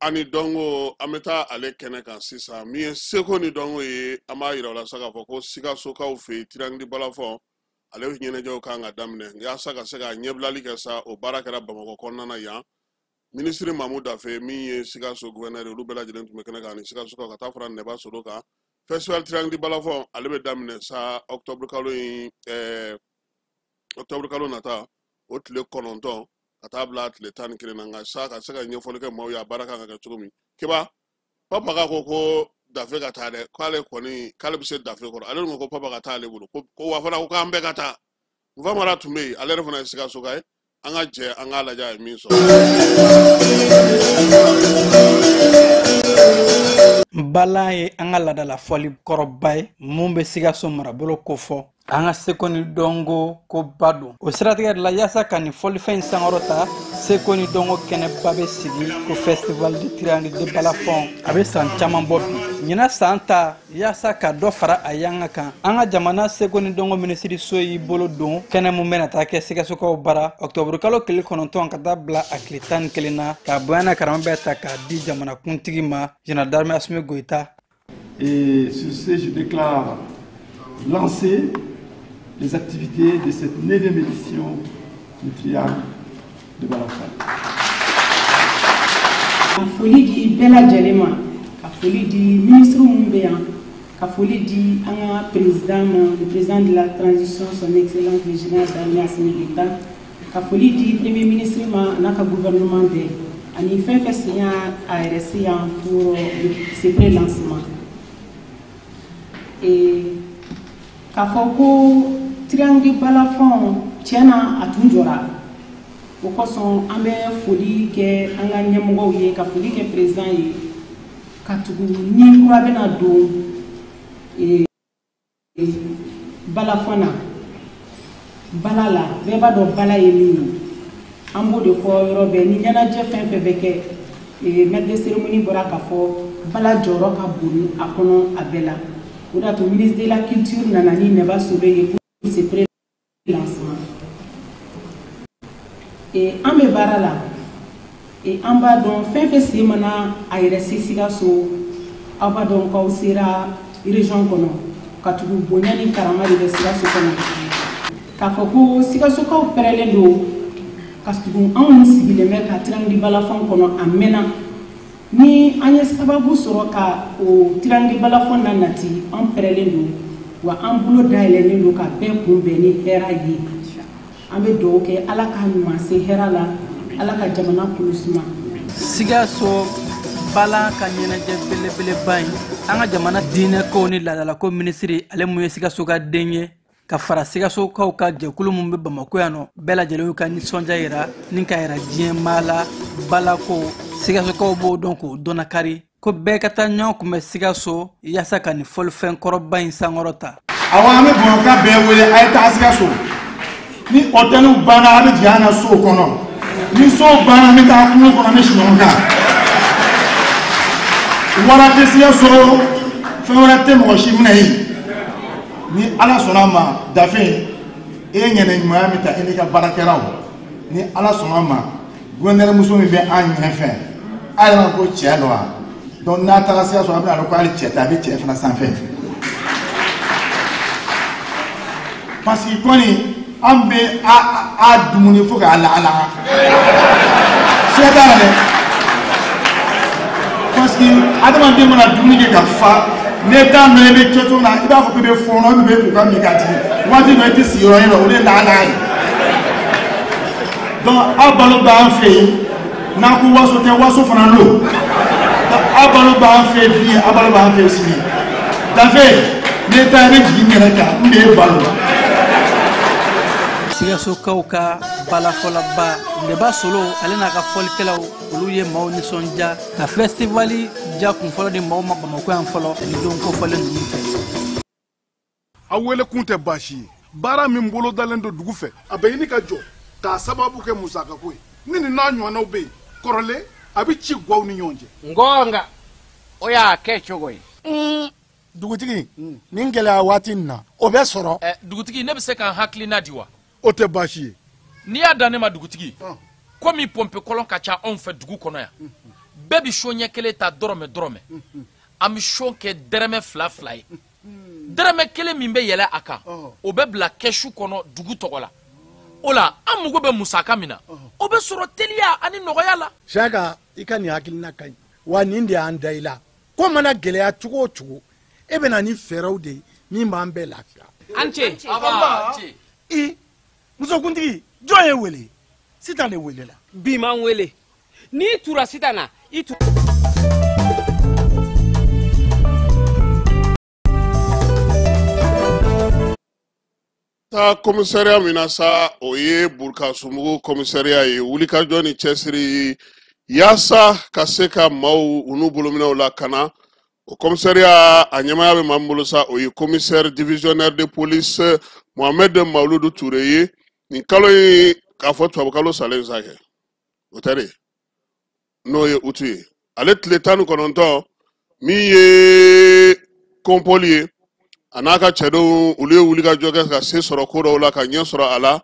Ani dɔnko, an bɛ taa ale kɛnɛ kan sisan. Min ye seko ni dɔnko ye, an b'a yira o la sa k'a fɔ ko Sikasokaw fɛ yen, Triangle Balafon ale ɲɛnajɛw kan ka daminɛ yaasa ka se ka ɲɛbilali kɛ sa. O baara kɛra Bamakɔ kɔnɔna na yan. Minisiri Mamu Dafe min ye Sikaso gouverneur, olu bɛɛ lajɛlen tun bɛ kɛnɛ kan, ani Sikasokaw ka taa fara Nɛba Sodo kan. Festival Triangle Balafon ale bɛ daminɛ sa octobre kalo in, octobre kalo nata, o tile 9 ka taa bila tile 11 na. Nka sa ka se ka ɲɛfɔli kɛ maaw ye a baara kan ka kɛ cogo min. Keba, Papa ka ko Dafe ka taa dɛ, k'ale kɔni k'ale bɛ se Dafe kɔrɔ. Ale dun ko Papa ka taa ale bolo, ko wa fana ko k'an bɛɛ ka taa. Nfamara tun bɛ yen, ale yɛrɛ fana ye Sikasoka ye. An ka jɛ an k'a lajɛ a ye min sɔrɔ. Balan ye an ka laadala fɔli kɔrɔba ye mun bɛ Sikaso marabolo kofɔ. An ka seko ni dɔnko koba don. O siratigɛ de la, yaasa ka nin fɔlifɛn in sankɔrɔ ta, seko ni dɔnko kɛnɛba bɛ sigi ko Festival de Triangle de Balafon. A bɛ san caman bɔ bi. Ɲinan san ta, yaasa ka dɔ fara a yanga kan, an ka jamana seko ni dɔnko minisiriso y'i bolo don kɛnɛ mun bɛna taa kɛ Sikasokaw bara octobre kalo tile 9 ka taa bila a tile 11 na, k'a bonya n'a karama bɛɛ ta k'a di jamanakuntigi ma, Général d'armée Assimi Goïta. Et sur ce, je déclare lancer les activités de cette 9e édition du Triangle de Balafon. Ka foli di bɛɛ lajɛlen ma, ka foli di ministre minnu bɛ yan, ka foli di an ka président ma, le président de la transition, son excellence le général d'armée Assimi Goïta, ka foli di premier ministre ma n'a ka gouvernement bɛɛ. Ani fɛn fɛn sen y'a a yɛrɛ se yan pour ce pré-lancement. K'a fɔ ko triangle balafon tiɲɛ na a tun jɔra, o kosɔn an bɛ foli kɛ an ka ɲɛmɔgɔw ye, ka foli kɛ président ye, ka tugu ni kura bɛna don balafon na. Bala la, bɛɛ b'a dɔn bala ye min ye, an b'o de fɔ yɔrɔ bɛɛ. Ni ɲɛnajɛ fɛn fɛn bɛ kɛ, maître de cérémonie bɔra k'a fɔ bala jɔyɔrɔ ka bon a kɔnɔ a bɛɛ la. O de y'a to ministre de la culture nana ni Nɛba Solo ye pour ce pré-lancement. An bɛ baara la, an b'a dɔn fɛn fɛn sen mana a yɛrɛ se Sikaso, aw b'a dɔn k'aw sera région kɔnɔ, ka tugu bonya ni karama de bɛ Sikaso kɔnɔ. K'a fɔ ko Sikasokaw pɛrɛlen don, ka tugu anw sigilen bɛ ka triangle balafon kɔnɔ a mɛnna. Ni an ye sababu sɔrɔ ka o triangle balafon na nati, an pɛrɛlen don, wa an bolo dayɛlɛlen don ka bɛɛ kunbɛn ni hɛrɛ ye. An bɛ dugawu kɛ Ala ka ɲuman se hɛrɛ la, Ala ka jamana kolo suma. Sikaso bala ka ɲɛnajɛ belebeleba in, an ka jamana diinɛkow ni laadalako minisiri, ale mun ye Sikaso ka den ye, ka fara Sikasokaw ka jɛkulu mun bɛ Bamakɔ yan nɔ, bɛɛ lajɛlen y'u ka nisɔndiya yira ni ka yira diɲɛ maa la. Balako Sikasokaw b'o dɔn k'o dɔnnakari ko bɛɛ ka taa ɲɔgɔn kunbɛn Sikaso yaasa ka nin fɔlifɛn kɔrɔba in sankɔrɔ ta. Awɔ, an bɛ Bamakɔ bɛɛ wele, a ye taa Sikaso. Ni hôteliw banna, a bɛ jigin an na sow kɔnɔ. Ni sow banna, an bɛ taa kungo kɔnɔ ni sunɔgɔ kan. Wara tɛ Sikaso, fɛn wɛrɛ tɛ mɔgɔ si minɛ yen. Ni Ala sɔnna a ma, Dafe, e ye ŋɛnɛ ɲumanya min ta e n'i ka baarakɛlaw, ni Ala sɔnna a ma, gouverneur muso min bɛ an ɲɛfɛ, a yɛrɛ ko cɛ don wa? Donc n'a taara Sikaso, a bɛna dɔn ko hali cɛ tɛ, a bɛ cɛ fana sanfɛ. Parce que kɔni an bɛ a dumuni fo k'a lahala. Siga t'a la dɛ. Parce que adamaden mana dumuni kɛ ka fa, n'e t'a dɔn i bɛ kɛ cogo min na, i b'a fɔ k'i bɛ fɔɔnɔ, i bɛ k'u ka min ka jigin. Waati dɔ i tɛ sigi yɔrɔ ye, o de ye lahala ye. Donc aw balo b'an fɛ yen, n'a ko waso tɛ, waso fana don. Donc aw balo b'an fɛ yen bi, aw balo b'an fɛ yen sini. Dafe, n'e ta ye, ne jigin n yɛrɛ kan, n b'e balo. Sikasokaw ka balafɔlaba Nɛba Solo, ale n'a ka fɔlikɛlaw, olu ye maaw nisɔndiya ka fɛstivali ja kun fɔlɔ di maaw ma Bamakɔ yan fɔlɔ ni don kofɔlen ninnu tɛ. Aw wele kun tɛ baasi ye, baara min bolodalen don dugu fɛ, a bɛ ɲini ka jɔ k'a sababu kɛ musakako ye. Ni nin n'a ɲɔgɔnnaw bɛ yen kɔrɔlen, a bɛ ci guwaw ni ɲɔgɔn cɛ. Ngɔnga, o y'a kɛ cogo ye. Dugutigi, nin gɛlɛya waati nin na, o bɛ sɔrɔ. Dugutigi, ne bɛ se ka n hakilina di wa? O tɛ baasi ye. N'i y'a dan ne ma dugutigi, komi pɔnpe kɔlɔn ka ca anw fɛ dugu kɔnɔ yan, bɛɛ bɛ so ɲɛ kelen ta dɔrɔmɛ dɔrɔmɛ, an bɛ so kɛ dɛrɛmɛ fila fila ye. Dɛrɛmɛ kelen min bɛ yɛlɛ a kan, o bɛ bila kɛsu kɔnɔ dugu tɔgɔ la. O la an mago bɛ musaka min na, o bɛ sɔrɔ teliya ani nɔgɔya la. Saka, i ka nin hakilina ka ɲi wa, nin de y'an da i la. Ko mana gɛlɛya cogo o cogo, e bɛ na ni fɛɛrɛw de ye min b'an bɛɛ lafiya. An ce. I musokuntigi, jɔn ye wele? Sitan de welela. Bi m'an wele. N'i tura sitan na, i tu. Ta commissariat min na sa, o ye Burukasumugu commissariat ye. Wulikajɔ ni cɛsiri yaasa ka se ka maaw u n'u bolominɛw lakana, o commissariat a ɲɛmaaya bɛ maa min bolo sa, o ye commissaire divisionnaire de police Mohamed Mawuludu Ture ye. Nin kalo in, k'a fɔ tubabukalo salen sa kɛ, o tɛ de, n'o ye utu ye, ale tile 19, min ye kɔnpɔli ye, a n'a ka cɛdenw, olu ye wulikajɔ kɛ ka se sɔrɔ ko dɔw la, ka ɲɛ sɔrɔ a la.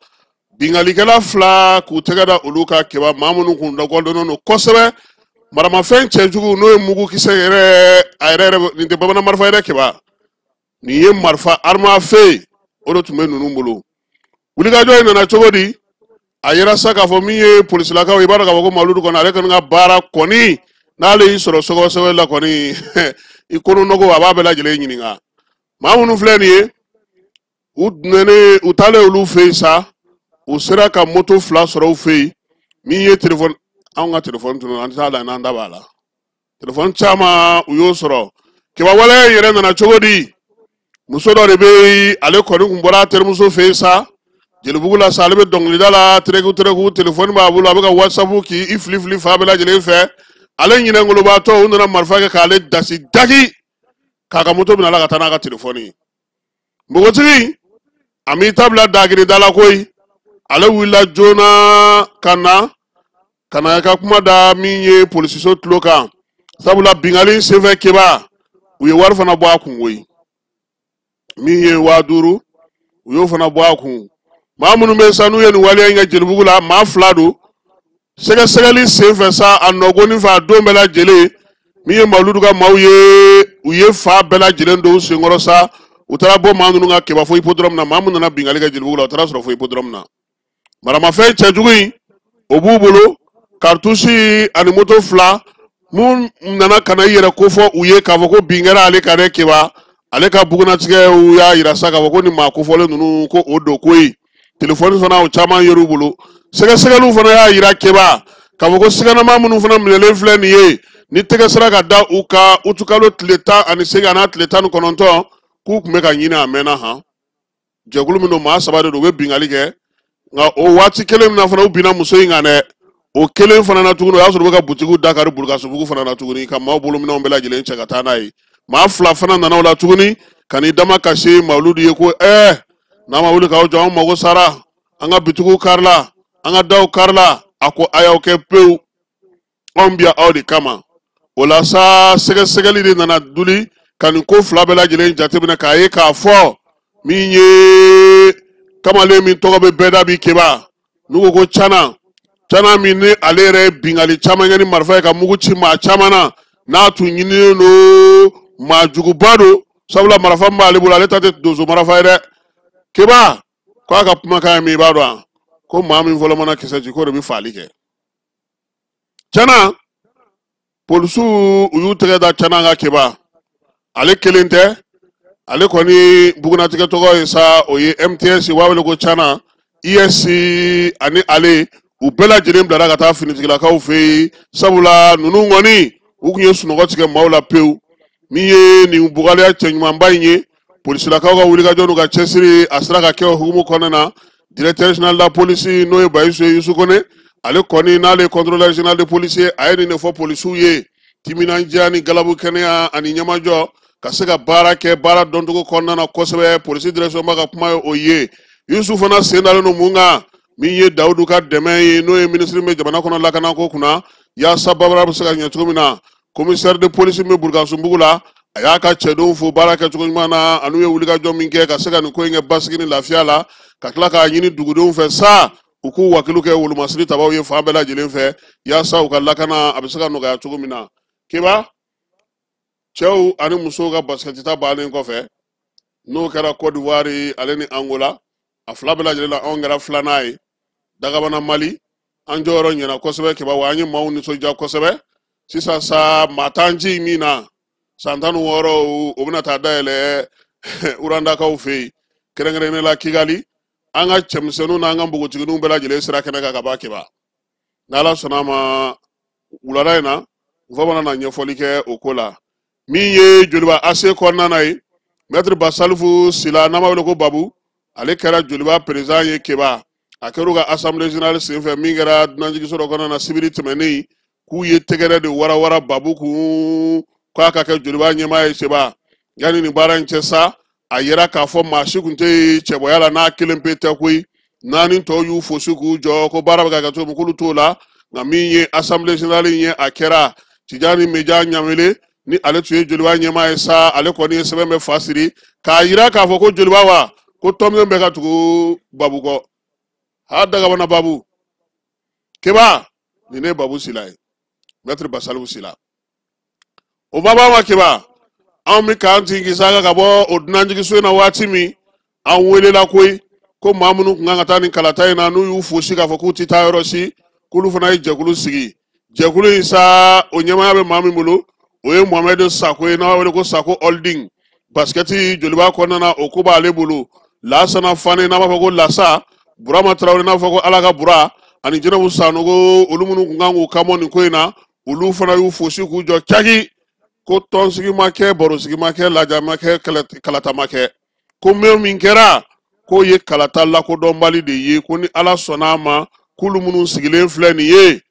Binkannikɛla fila k'u tɛgɛ da olu ka keba, maa minnu kun dɔgɔdɔnnen don kosɛbɛ maramafɛn cɛjugu, n'o ye mugukisɛ yɛrɛ, a yɛrɛ yɛrɛ nin tɛ bamanan marifa yɛrɛ keba, nin ye marifa arme à feu, o de tun bɛ ninnu bolo. Wulikajɔ in nana cogo di? A yera sa k'a fɔ min ye polisilakaw, i b'a dɔn k'a fɔ ko Mawuludu kɔni, ale kɔni ka baara kɔni, n'ale y'i sɔrɔ sɔgɔsɔgɔ la kɔni, i kɔnɔnɔgɔ a b'a bɛɛ lajɛlen ɲininka. Maa minnu filɛ nin ye, u nɛnɛ, u taalen olu fɛ yen sa, u sera ka moto fila sɔrɔ u fɛ yen, min ye telefɔni Anw ka telefɔni tunun, an tɛ taa la n'an da b'a la. Telefɔni caman u y'o sɔrɔ. Keba waleya in yɛrɛ nana cogo di? Muso dɔ de bɛ yen, ale kɔni tun bɔra a terimuso fɛ yen sa Jelibugu la sa, ale bɛ dɔnkilida la tereku tereku, telefɔni b'a bolo, a bɛ ka whatsapp k'i fili fili fan bɛɛ lajɛlen fɛ. Ale ɲinɛngolobaatɔ, u nana marifa kɛ k'ale dasi daki k'a ka moto minɛ a la ka taa n'a ka telefɔni ye. Npogotigi a m'i ta bila dagirida la koyi, ale wulila joona ka na ka na ka kuma da min ye polisiso tulo kan, sabula binkanni senfɛ Keba, u ye wari fana bɔ a kun koyi, min ye 5000, u y'o fana bɔ a kun. Maa minnu bɛ sa n'u ye nin waleya in kɛ Jelibugu la, maa 2 don. Sɛgɛsɛgɛli senfɛ sa, a nɔgɔnin fɛ, a don bɛɛ lajɛlen, min ye Mawuludu ka maaw ye, u ye fa bɛɛ lajɛlen don u senkɔrɔ sa, u taara bɔ maa ninnu ka Keba fo hippodrome na. Maa minnu nana binkanni kɛ Jelibugu la, u taara sɔrɔ fo hippodrome na. Maramafɛn cɛjugu in o b'u bolo, karitusi ani moto 2. Mun nana ka na i yɛrɛ kofɔ u ye k'a fɔ ko bin kɛra ale kan dɛ Keba, ale ka bugunnatigɛw y'a yira sa k'a fɔ ko nin maa kofɔlen ninnu ko o don koyi. Telefɔni fana o caman yer'u bolo. Sɛgɛsɛgɛliw fana y'a yira Keba k'a fɔ ko siganama minnu fana minɛlen filɛ nin ye, ni tɛgɛ sera ka da u kan utukalo tile 18 an'a tile 19, k'u tun bɛ ka ɲini a mɛnna han. Jɛkulu min don, maa 3 de don, u bɛ binkanni kɛ, nka o waati kelen min na fana u binna muso in kan dɛ, o kelen fana na tuguni, o y'a sɔrɔ u bɛ ka butigiw da kari Burukasubugu fana na tuguni, ka maaw bolominɛnw bɛɛ lajɛlen cɛ ka taa n'a ye. Maa 2 fana nana o la tuguni ka n'i dama kasi Mawuludu ye ko n'a ma wuli k'aw jɔ, anw mago sara, an ka bitigiw karila, an ka daw karila. A ko a y'aw kɛ pewu, anw bi yan aw de kama. O la sa, sɛgɛsɛgɛli de nana duli ka nin ko 2 bɛɛ lajɛlen jateminɛ k'a ye k'a fɔ min ye kamalen min tɔgɔ bɛ bɛɛ da bi Keba, n'u ko ko Cana, Cana min ni ale yɛrɛ ye binkanni caman kɛ ni marifa ye ka mugu ci maa caman na, n'a tun ɲininen don, maa juguba don, sabula marifa min b'ale bolo, ale ta tɛ donso marifa ye dɛ. Keba k'a ka kumakan ye min, i b'a dɔn ko maa min fɔlɔ mana kisɛ ci, k'o de bɛ faali kɛ. Cana, polisiw u y'u tɛgɛ da Cana kan Keba, ale kelen tɛ, ale kɔni bugunnatigɛ tɔgɔ ye sa, o ye MTS, u b'a wele ko Cana, IS ani ale, u bɛɛ lajɛlen bilara ka taa finitigilakaw fɛ yen, sabula ninnu kɔni u tun ye sunɔgɔ tigɛ maaw la pewu. Min ye nin bugaliya cɛɲumanba in ye, polisilakaw ka wulikajɔ n'u ka cɛsiri a sera ka kɛ o hukumu kɔnɔna na. Directeur général de la police n'o ye Bayisu ye, Yusu Kone, ale kɔni n'ale ye contrôleur général de police ye, a ye nin de fɔ polisiw ye: timinandiya ni galabu kɛnɛya ani ɲɛmajɔ ka se ka baara kɛ baara dɔncogo kɔnɔna na kosɛbɛ. Polisi direction ba ka kuma ye o ye. Yusu fana sen dalen don mun kan, min ye Dawudu ka dɛmɛ ye, n'o ye minisiri min bɛ jamana kɔnɔ lakanako kunna, yaasa baara bɛ se ka ɲɛ cogo min na. Commissaire de police min bɛ Burukasunbugu la, a y'a ka cɛdenw fo baara kɛcogo ɲuman na, an'u ye wulikajɔ min kɛ ka se ka nin ko in kɛ basigi ni lafiya la, ka tila k'a ɲini dugudenw fɛ sa u k'u wakilu kɛ wolomasiri tabaw ye fan bɛɛ lajɛlen fɛ, yaasa u ka lakana a bɛ se ka nɔgɔya cogo min na. Keba, cɛw ani musow ka basikɛti ta bannen kɔfɛ, n'o kɛra Côte d'Ivoire ale ni Angola, a 2 bɛɛ lajɛlen la anw kɛra 2nan ye. Dagabana Mali, an jɔyɔrɔ ɲɛna kosɛbɛ Keba, wa an ye maaw nisɔndiya kosɛbɛ. Sisan sa, maa t'an ci min na san 16, o bɛna taa dayɛlɛ Urandakaw fɛ yen, kɛrɛnkɛrɛnnenya la Kigali. An ka cɛmisɛnninw n'an ka npogotigininw bɛɛ lajɛlen sera kɛnɛ kan ka ban Keba. N'Ala sɔnna a ma, wulada in na n fa bɛna na ɲɛfɔli kɛ o ko la. Min ye Joliba AC kɔnɔna na ye, Maître Basalifu Sila, n'an b'a wele ko Babu, ale kɛra Joliba président ye Keba. A kɛra u ka assemblée générale senfɛ min kɛra dunanjiginso dɔ kɔnɔna na sibiri tɛmɛnen, k'u ye tɛgɛrɛ de warawara Babu kun k'a ka kɛ Joliba ɲɛmaa ye Seba. Yanni nin baara in cɛ sa, a yira k'a fɔ maa si tun tɛ cɛbɔya la n'a kelen pe tɛ koyi. Naani tɔw y'u fosi k'u jɔ ko baara bɛ ka kɛ cogo min, k'olu t'o la. Nka min ye assemblée générale in ye, a kɛra Tijani Meja Ɲamele ni ale tun ye Joliba ɲɛmaa ye sa, ale kɔni ye sɛbɛn bɛ fa siri k'a yira k'a fɔ ko Joliba wa ko tɔnbɛn bɛ ka tugu Babu kɔ. Ha Dagabana Babu Keba, nin ne ye Babu Sila ye, Maître Basalifu Sila. O ma ban ma Keba, anw bɛ k'an tinki sa ka bɔ o dunanjiginso in na waati min, an welela koyi ko maa minnu tun kan ka taa nin kalata in na, n'u y'u fosi k'a fɔ k'u tɛ taa yɔrɔ si, k'olu fana ye jɛkulu sigi. Jɛkulu in sa, o ɲɛmaaya bɛ maa min bolo, o ye Mohamɛdi Sako ye, n'an b'a wele ko Sako Holding. Basikɛti Joliba kɔnɔna na, o ko b'ale bolo. Lasana Fane, n'an b'a fɔ ko Lasa Burama Tarawele, n'a fɔ ko Ala ka Bura, ani Jɛnɛbu Sanogo, olu minnu kun kan k'u kanbɔ nin ko in na, olu fana y'u fosi k'u jɔ caki, ko tɔnsigi ma kɛ, barosigi ma kɛ, laja ma kɛ, kalata ma kɛ. Ko min kɛra, k'o ye kalata lakodɔnbali de ye, ko ni Ala sɔnna a ma, k'olu minnu sigilen filɛ nin ye,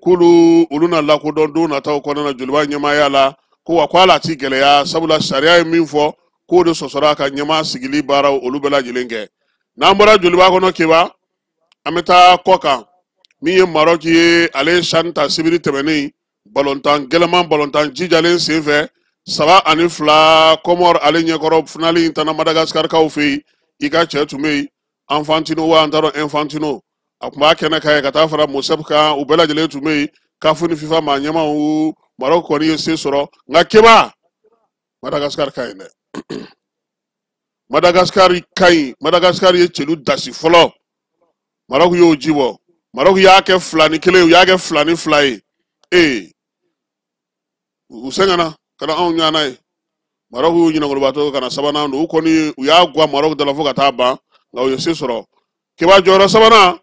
k'olu olu na lakodɔn don nataw kɔnɔna na Joliba ɲɛmaaya la, ko wa ko ala ti gɛlɛya, sabula sariya ye min fɔ, k'o de sɔsɔra ka ɲɛmaa sigili baaraw olu bɛɛ lajɛlen kɛ. N'an bɔra Joliba kɔnɔ Keba, an bɛ taa kɔ kan. Min ye Maroc ye, ale ye CHAN ta sibiri tɛmɛnen, balontan gɛlɛman, balontan jijalen senfɛ, 3-2 Comore ale ɲɛkɔrɔ finali in tana Madagascar kaw fɛ yen. I ka cɛ tun bɛ yen, Infantino wa an t'a dɔn Infantino, a tun b'a kɛnɛ kan yen ka taa fara Mosɛp kan, u bɛɛ lajɛlen tun bɛ yen. CAF ni FIFA maa ɲɛmaw, Maroc kɔni ye se sɔrɔ, nka Keba, Madagascar ka ɲi dɛ. Madagascar ka ɲi, Madagascar ye celu dasi fɔlɔ, Maroc y'o ji bɔ, Maroc y'a kɛ 2-1, u y'a kɛ 2-2 ye. Ee, u sɛgɛnna ka na anw ɲana ye. Maroc y'u ɲinɛkɔrɔbatɔ ka na sabanan don, u kɔni u y'a guwa Maroc da la fo ka taa ban, nka u ye se sɔrɔ. Keba, jɔyɔrɔ sabanan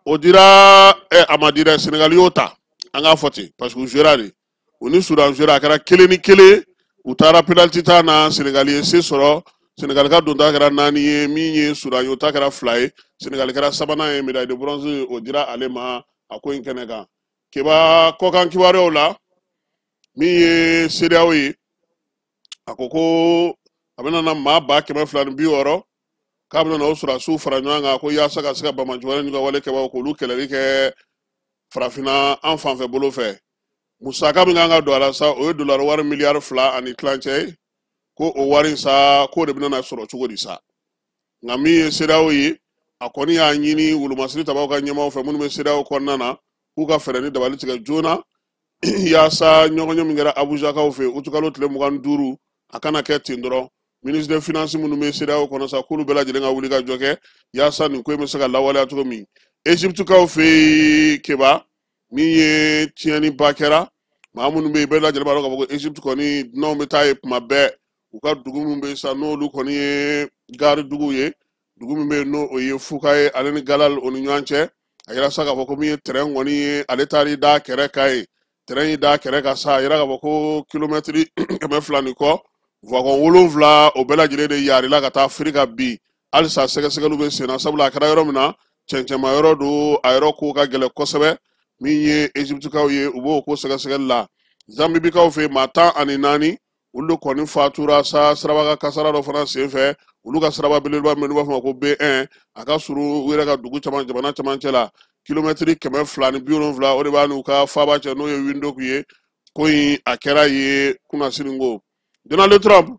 o dira, a ma di dɛ, Senegal y'o ta, an k'a fɔ ten, parce que u jouera de, u ni Sudan jouera, a kɛra 1-1, u taara penalty ta na, Senegal ye se sɔrɔ. Senegal ka donta kɛra 4 ye, min ye Sudan ye o ta kɛra 2 ye, Senegal kɛra sabanan ye, médaille de bronze o dira ale ma a ko in kɛnɛ kan. Keba, kɔkan kibaruyaw la, min ye CEDEAO ye, a ko ko a bɛna na maa 260,000 k'a bɛna na o sɔrɔdasiw fara ɲɔgɔn kan, ko yaasa ka se ka banbaanciwale n'u ka wale kɛbagaw k'olu kɛlɛli kɛ farafinna an fanfɛ bolo fɛ. Musaka min kan ka don a la sa, o ye dolari wari miliyari 2.5 ye, ko o wari in sa, k'o de bɛna na sɔrɔ cogo di sa. Nka min ye CEDEAO ye, a kɔni y'a ɲini wolomasiri tabaw ka ɲɛmaaw fɛ minnu bɛ CEDEAO kɔnɔna na, k'u ka fɛɛrɛ ni dabali tigɛ joona yaasa ɲɔgɔnye min kɛra Abujakaw fɛ utukalo tile 25, a kana kɛ ten dɔrɔn. Ministre des finances minnu bɛ CEDEAO kɔnɔ sa, k'olu bɛɛ lajɛlen ka wuli ka jɔ kɛ yaasa nin ko in bɛ se ka lawaleya cogo min. Egyptekaw fɛ yen Keba, min ye tiɲɛniba kɛra, maa minnu bɛ yen bɛɛ lajɛlen b'a dɔn k'a fɔ ko Egypte kɔni dunanw bɛ taa yen kuma bɛɛ. U ka dugu min bɛ yen sa, n'olu kɔni ye gari dugu ye, dugu min bɛ yen n'o ye Fuka ye, ale ni Galal o ni ɲɔgɔn cɛ. A yira sa k'a fɔ ko min ye tɛrɛn kɔni ye, ale taar'i da kɛrɛ kan yen, tɛrɛn y'i da kɛrɛ kan sa, a yira k'a fɔ ko kilomɛtiri 200 ni kɔ, wagon 7 o bɛɛ lajɛlen de yarila ka taa firi ka bin. Halisa sɛgɛsɛgɛliw bɛ sen na, sabula a kɛra yɔrɔ min na, cɛncɛnma yɔrɔ don, a yɔrɔ ko ka gɛlɛn kosɛbɛ. Min ye Egyptekaw ye, u b'o ko sɛgɛsɛgɛli la. Zambibikaw fɛ yen, maa 14 olu de kɔni fatura sa siraba ka kasara dɔ fana senfɛ. Olu ka siraba belebeleba min n'u b'a fɔ ma ko B1, a ka surun u yɛrɛ ka dugu caman, jamana camancɛ la, kilomɛtiri 270, o de b'a n'u ka faaba cɛ, n'o ye Windhoek ye. Ko in a kɛra ye kunasini ko Donald Trump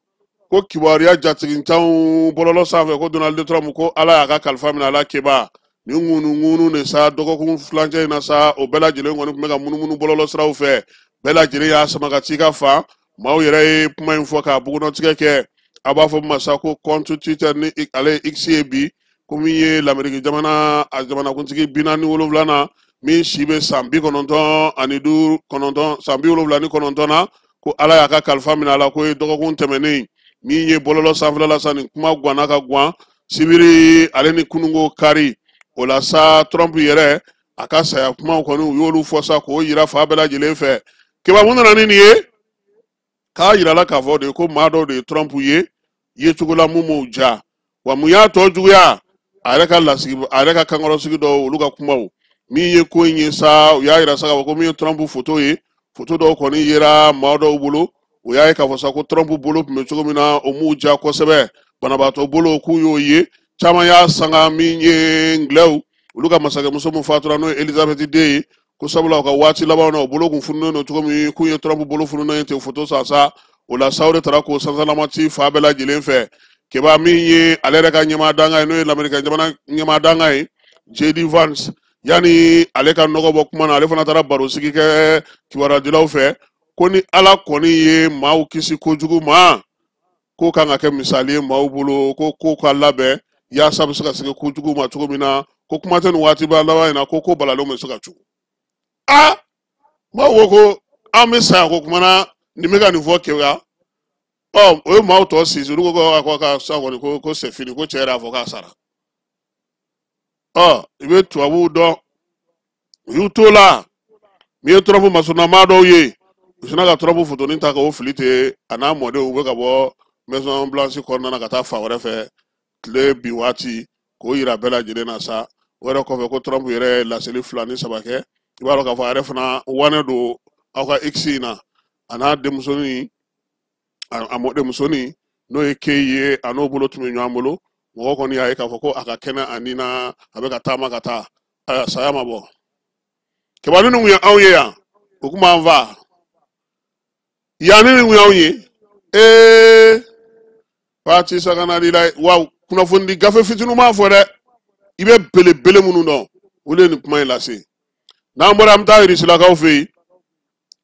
ko kibaruya jatigintanw bɔlɔlɔ sanfɛ, ko Donald Trump ko Ala y'a ka kalifa minɛ a la. Keba, nin ŋunuŋunu de sa dɔgɔkun filancɛ in na sa, o bɛɛ lajɛlen kɔni tun bɛ ka munumunu bɔlɔlɔ siraw fɛ, bɛɛ lajɛlen y'a sama ka t'i ka fan. Maaw yɛrɛ ye kuma in fɔ k'a bugunnatigɛ kɛ. A b'a fɔ min ma sa ko compte Twitter ni ale ye X ye bi, ko min ye Lameriki jamana a jamanakuntigi 47nan, min si bɛ san 95 9, san 79 na, ko Ala y'a ka kalifa minɛ a la, ko ye dɔgɔkun tɛmɛnen min ye bɔlɔlɔ sanfɛla la sa, nin kuma ganna ka gan sibiri ale ni kununko kari. O la sa, Trump yɛrɛ a ka saya kumaw kɔni, u y'olu fɔ sa k'o yira fa bɛɛ lajɛlen fɛ. Keba, mun nana ni nin ye? K'a yirala k'a fɔ de ko maa dɔw de ye Trump ye yecogo la mun m'o ja, wa mun y'a tɔ juguya, a yɛrɛ ka lasigi, a yɛrɛ ka kankɔrɔsigi dɔw, olu ka kumaw. Min ye ko in ye sa, u y'a yira sa k'a fɔ ko min ye Trump foto ye, foto dɔw kɔni yera maa dɔw bolo, u y'a ye k'a fɔ sa ko Trump bolo tun bɛ cogo min na, o m'u ja kosɛbɛ, banabaatɔ bolo k'u y'o ye. Caman y'a sanga min ye ngilɛw olu ka masakɛmuso min fatura, n'o ye Elizabeth den ye, ko sabula u ka waati labanw na, o bolo kun fununen don cogo min, k'u ye Trump bolo fununen ten foto san sa. O la sa, o de taara k'o sansalama ci fa bɛɛ lajɛlen fɛ. Keba, min ye ale yɛrɛ ka ɲɛmaa danga ye, n'o ye Lamerikɛn jamana ɲɛmaa danga ye, JD Vance, yanni ale ka nɔgɔ bɔ kuma na, ale fana taara barosigi kɛ kibaruyadilaw fɛ, ko ni Ala kɔni ye maaw kisi kojugu ma, ko kan ka kɛ misali ye maaw bolo, ko ko ka labɛn yaasa bɛ se ka se kojugu ma cogo min na, ko kuma tɛ nin waati ba laban in na, ko ko balalenw bɛ se ka cogo. Aa, maaw ko ko an bɛ saya ko kuma na, nin bɛ ka nin fɔ Keba. Ɔ, o ye maaw tɔ sinsin, olu ko ko a ko ka sa kɔni, ko ko c'est fini, ko cɛ yɛrɛ y'a fɔ k'a sara. Ɔ, i bɛ tubabuw dɔn. U y'u t'o la, min ye Trump masurunnamaa dɔw ye, u sinna ka Trump fotonin ta k'o fili ten, a n'a mɔdenw u bɛ ka bɔ Maison Blanche kɔnɔna na ka taa fan wɛrɛ fɛ tile bin waati, k'o yira bɛɛ lajɛlen na sa. O yɛrɛ kɔfɛ ko Trump yɛrɛ ye laseli 2 ni 3 kɛ. I b'a dɔn k'a fɔ a yɛrɛ fana wanɛ don aw ka X in na, a n'a denmusonin, a mɔdenmusonin n'o ye Kay ye, a n'o bolo tun bɛ ɲɔgɔn bolo. Mɔgɔ kɔni y'a ye k'a fɔ ko a ka kɛnɛ a ni na, a bɛ ka taama ka taa. Ayiwa, saya ma bɔ. Keba, ninnu kun ye anw ye yan, o kun b'an fa yan, ni nin kun y'anw ye. Ee, Pati Sakanadi la wa, kunnafoni di gafe fitininw m'a fɔ dɛ, i bɛ belebele minnu dɔn, olu ye nin kuma in lase. N'an bɔra, an bɛ taa Irisilakaw fɛ yen.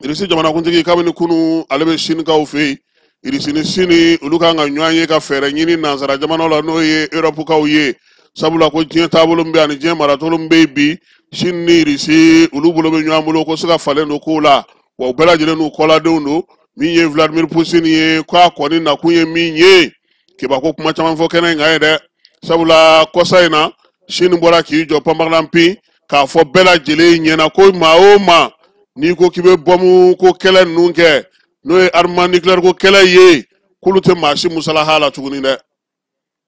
Irisi jamanakuntigi, kabini kunu ale bɛ Sinikaw fɛ yen. Irisi ni Sini, olu kan ka ɲɔgɔn ye ka fɛɛrɛ ɲini nansara jamanaw la, n'o ye Erɔpukaw ye, sabula ko diɲɛ taabolo min bɛ ani diɲɛ maracogo min bɛ yen bi, Sini ni Irisi olu bolo bɛ ɲɔgɔn bolo ko se ka falen don kow la, wa u bɛɛ lajɛlen n'u kɔladenw don. Min ye Vladimir Poutine ye, k'a kɔni nakun ye min ye, Keba ko kuma caman fɔ kɛnɛ in kan ye dɛ, sabula kɔsa in na Sini bɔra k'i jɔ panparalanpin k'a fɔ bɛɛ lajɛlen ɲɛna ko maa o maa n'i ko k'i bɛ bɔmu ko kɛlɛ ninnu kɛ, n'o ye armement nucléaire ko kɛlɛ ye, k'olu tɛ maa si musalaha la tuguni dɛ,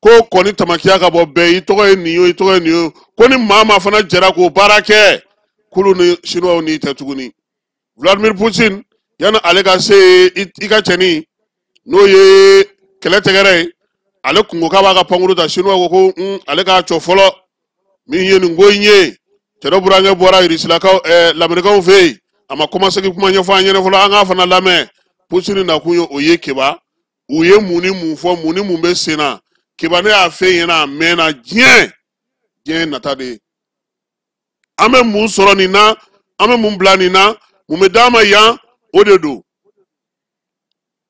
ko kɔni tamakiya ka bɔ bɛɛ, i tɔgɔ ye nin ye, i tɔgɔ ye nin ye, ko ni maa maa fana jɛra k'o baara kɛ, k'olu ni Chinois n'i tɛ tuguni. Vladimir Poutine, yanni ale ka se i ka cɛnin n'o ye kɛlɛ tɛgɛrɛ ye, ale kun ko k'a b'a ka pankuru ta, Chinois ko ko ale k'a cɔ fɔlɔ. Min ye nin ko in ye, cɛ dɔ burankɛ bɔra Irisilakaw, Lamerikaw fɛ yen, a ma kɔmasegin kuma ɲɛfɔ an ɲɛna fɔlɔ, an k'a fana lamɛn. Poutine nakun ye o ye. Keba, u ye mun ni mun fɔ, mun ni mun bɛ sen na? Keba, ne y'a f'e ɲɛna a mɛnna, diɲɛ nata de ye. An bɛ mun sɔrɔ nin na, an bɛ mun bila nin na, mun bɛ d'an ma yan, o de don.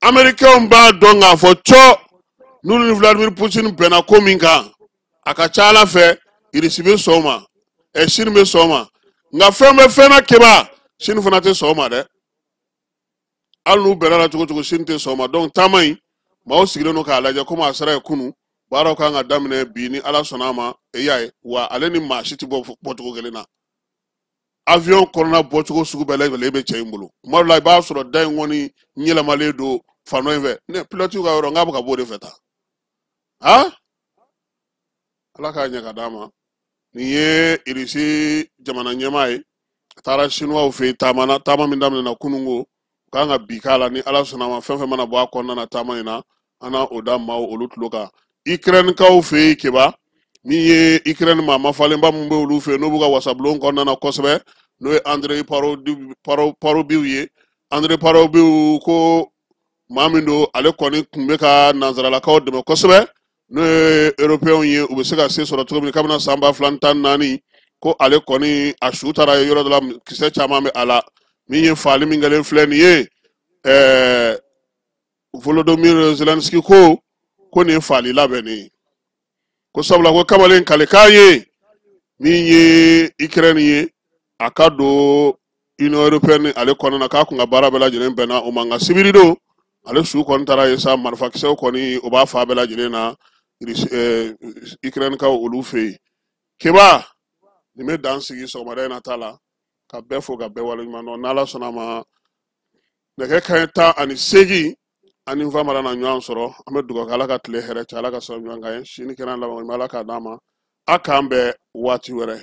Américains b'a dɔn k'a fɔ cɔ n'olu ni Vladimir Poutine bɛnna ko min kan, a ka ca Ala fɛ Irisi bɛ sɔn o ma, Sini bɛ sɔn o ma. Nka fɛn bɛ fɛn na Keba, Sini fana tɛ sɔn o ma dɛ. Hali n'u bɛnna la cogo cogo, Sini tɛ sɔn o ma. Donc taama in, maaw sigilen don k'a lajɛ komi a sera yen kunun, baaraw kan ka daminɛ bi ni Ala sɔnna a ma. E y'a ye wa, ale ni maa si tɛ bɔ bɔcogo kelen na. Avion kɔnɔna bɔcogo sugu bɛɛ lajɛlen bɛ cɛ in bolo. Kuma dɔ la i b'a sɔrɔ da in kɔni yɛlɛmalen don fan dɔ in fɛ, ne pilote ka yɔrɔ, n k'a bɛ ka bɔ o de fɛ tan. Ha, Ala k'a ɲɛ ka d'a ma. Nin ye Irisi jamana ɲɛmaa ye, a taara Sinuwaw fɛ yen taama na, taama min daminɛna kununko, u kan ka bi k'a la ni Ala sɔnna a ma. Fɛn fɛn mana bɔ a kɔnɔna na taama in na, an na o da maaw olu tulo kan. Ukrainekaw fɛ yen, Keba, min ye Ukraine maa mafalenba min bɛ olu fɛ yen, n'o b'u ka wasabulon kɔnɔna na kosɛbɛ, n'o ye Andrei Parubiy ye. Andrei Parubiy ko maa min don, ale kɔni tun bɛ ka nansaralakaw dɛmɛ kosɛbɛ, n'o ye européens ye, u bɛ se ka se sɔrɔ cogo min kabini san 2014, ko ale kɔni a su taara yɔrɔ dɔ la, kisɛ caman bɛ a la. Min ye faali min kɛlen filɛ nin ye, Volodymyr Zelensky ko nin ye faali labɛnnen ye, ko sabula ko kamalen kalekan ye min ye Ukraine ye, a ka don Union européenne ale kɔnɔna na, k'a kun ka baara bɛɛ lajɛlen bɛnna o ma. Nka sibiri don, ale su kɔni taara ye sa, marifakisɛw kɔni o b'a fa bɛɛ lajɛlen na Ukraine kaw olu fɛ yen. Keba, nin bɛ dan sigi sɔgɔmada in na ta la, ka bɛɛ fo ka bɛɛ waleɲuman dɔn. N'Ala sɔnna a ma, nɛgɛ kanɲɛ 18 ani n fa mara na ɲɔgɔn sɔrɔ. An bɛ dugawu kɛ, Ala ka tile hɛrɛ cɛ, Ala ka sɔrɔ ɲɔgɔn kan ye, sini kɛnɛ laban, Ala k'a d'an ma. A k'an bɛn waati wɛrɛ.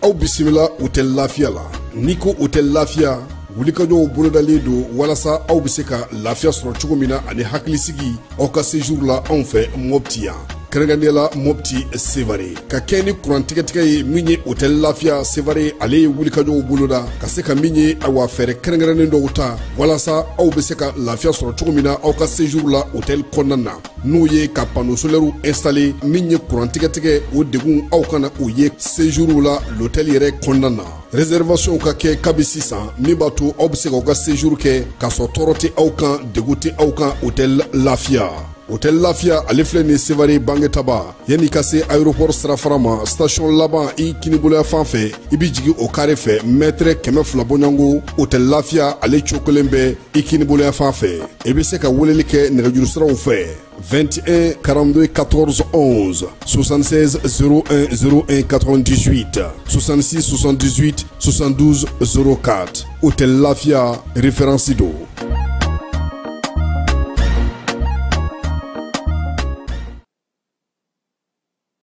Aw bisimila Hôtel Lafiya la. N'i ko Hôtel Lafiya, wulikajɔw bolodalen don walasa aw bɛ se ka lafiya sɔrɔ cogo min na ani hakilisigi aw ka séjour la anw fɛ Mopti yan, kɛrɛnkɛrɛnnenya la Mopti Sevare, ka kɛ ni kuran tigɛtigɛ ye. Min ye Hôtel Lafiya Sevare, ale ye wulikajɔw boloda ka se ka min ye, awa, fɛɛrɛ kɛrɛnkɛrɛnnen dɔw ta walasa aw bɛ se ka lafiya sɔrɔ cogo min na aw ka séjour la hôtel kɔnɔna na, n'o ye ka panneau solaire installé. Min ye kuran tigɛtigɛ, o degun aw kana o ye séjour la l'hôtel yɛrɛ kɔnɔna na. Réservation ka kɛ kabi sisan, min b'a to aw bɛ se k'aw ka séjour kɛ k'a sɔrɔ tɔɔrɔ tɛ aw kan, degun tɛ aw kan. Hôtel Lafiya. Hôtel Lafiya, ale filɛ nin Sevare Bangetaba, yanni ka se aéroport sirafara ma, station laban i kiniboloya fan fɛ, i bɛ jigin o carré fɛ, mètre 200 bɔɲɔgɔnko. Hôtel Lafiya, ale cokolen bɛ i kiniboloya fan fɛ. I bɛ se ka weleli kɛ nɛgɛjuru siraw fɛ: 21 42 14 11, 76 01 01 98, 66 78 72 04. Hôtel Lafiya, référence don.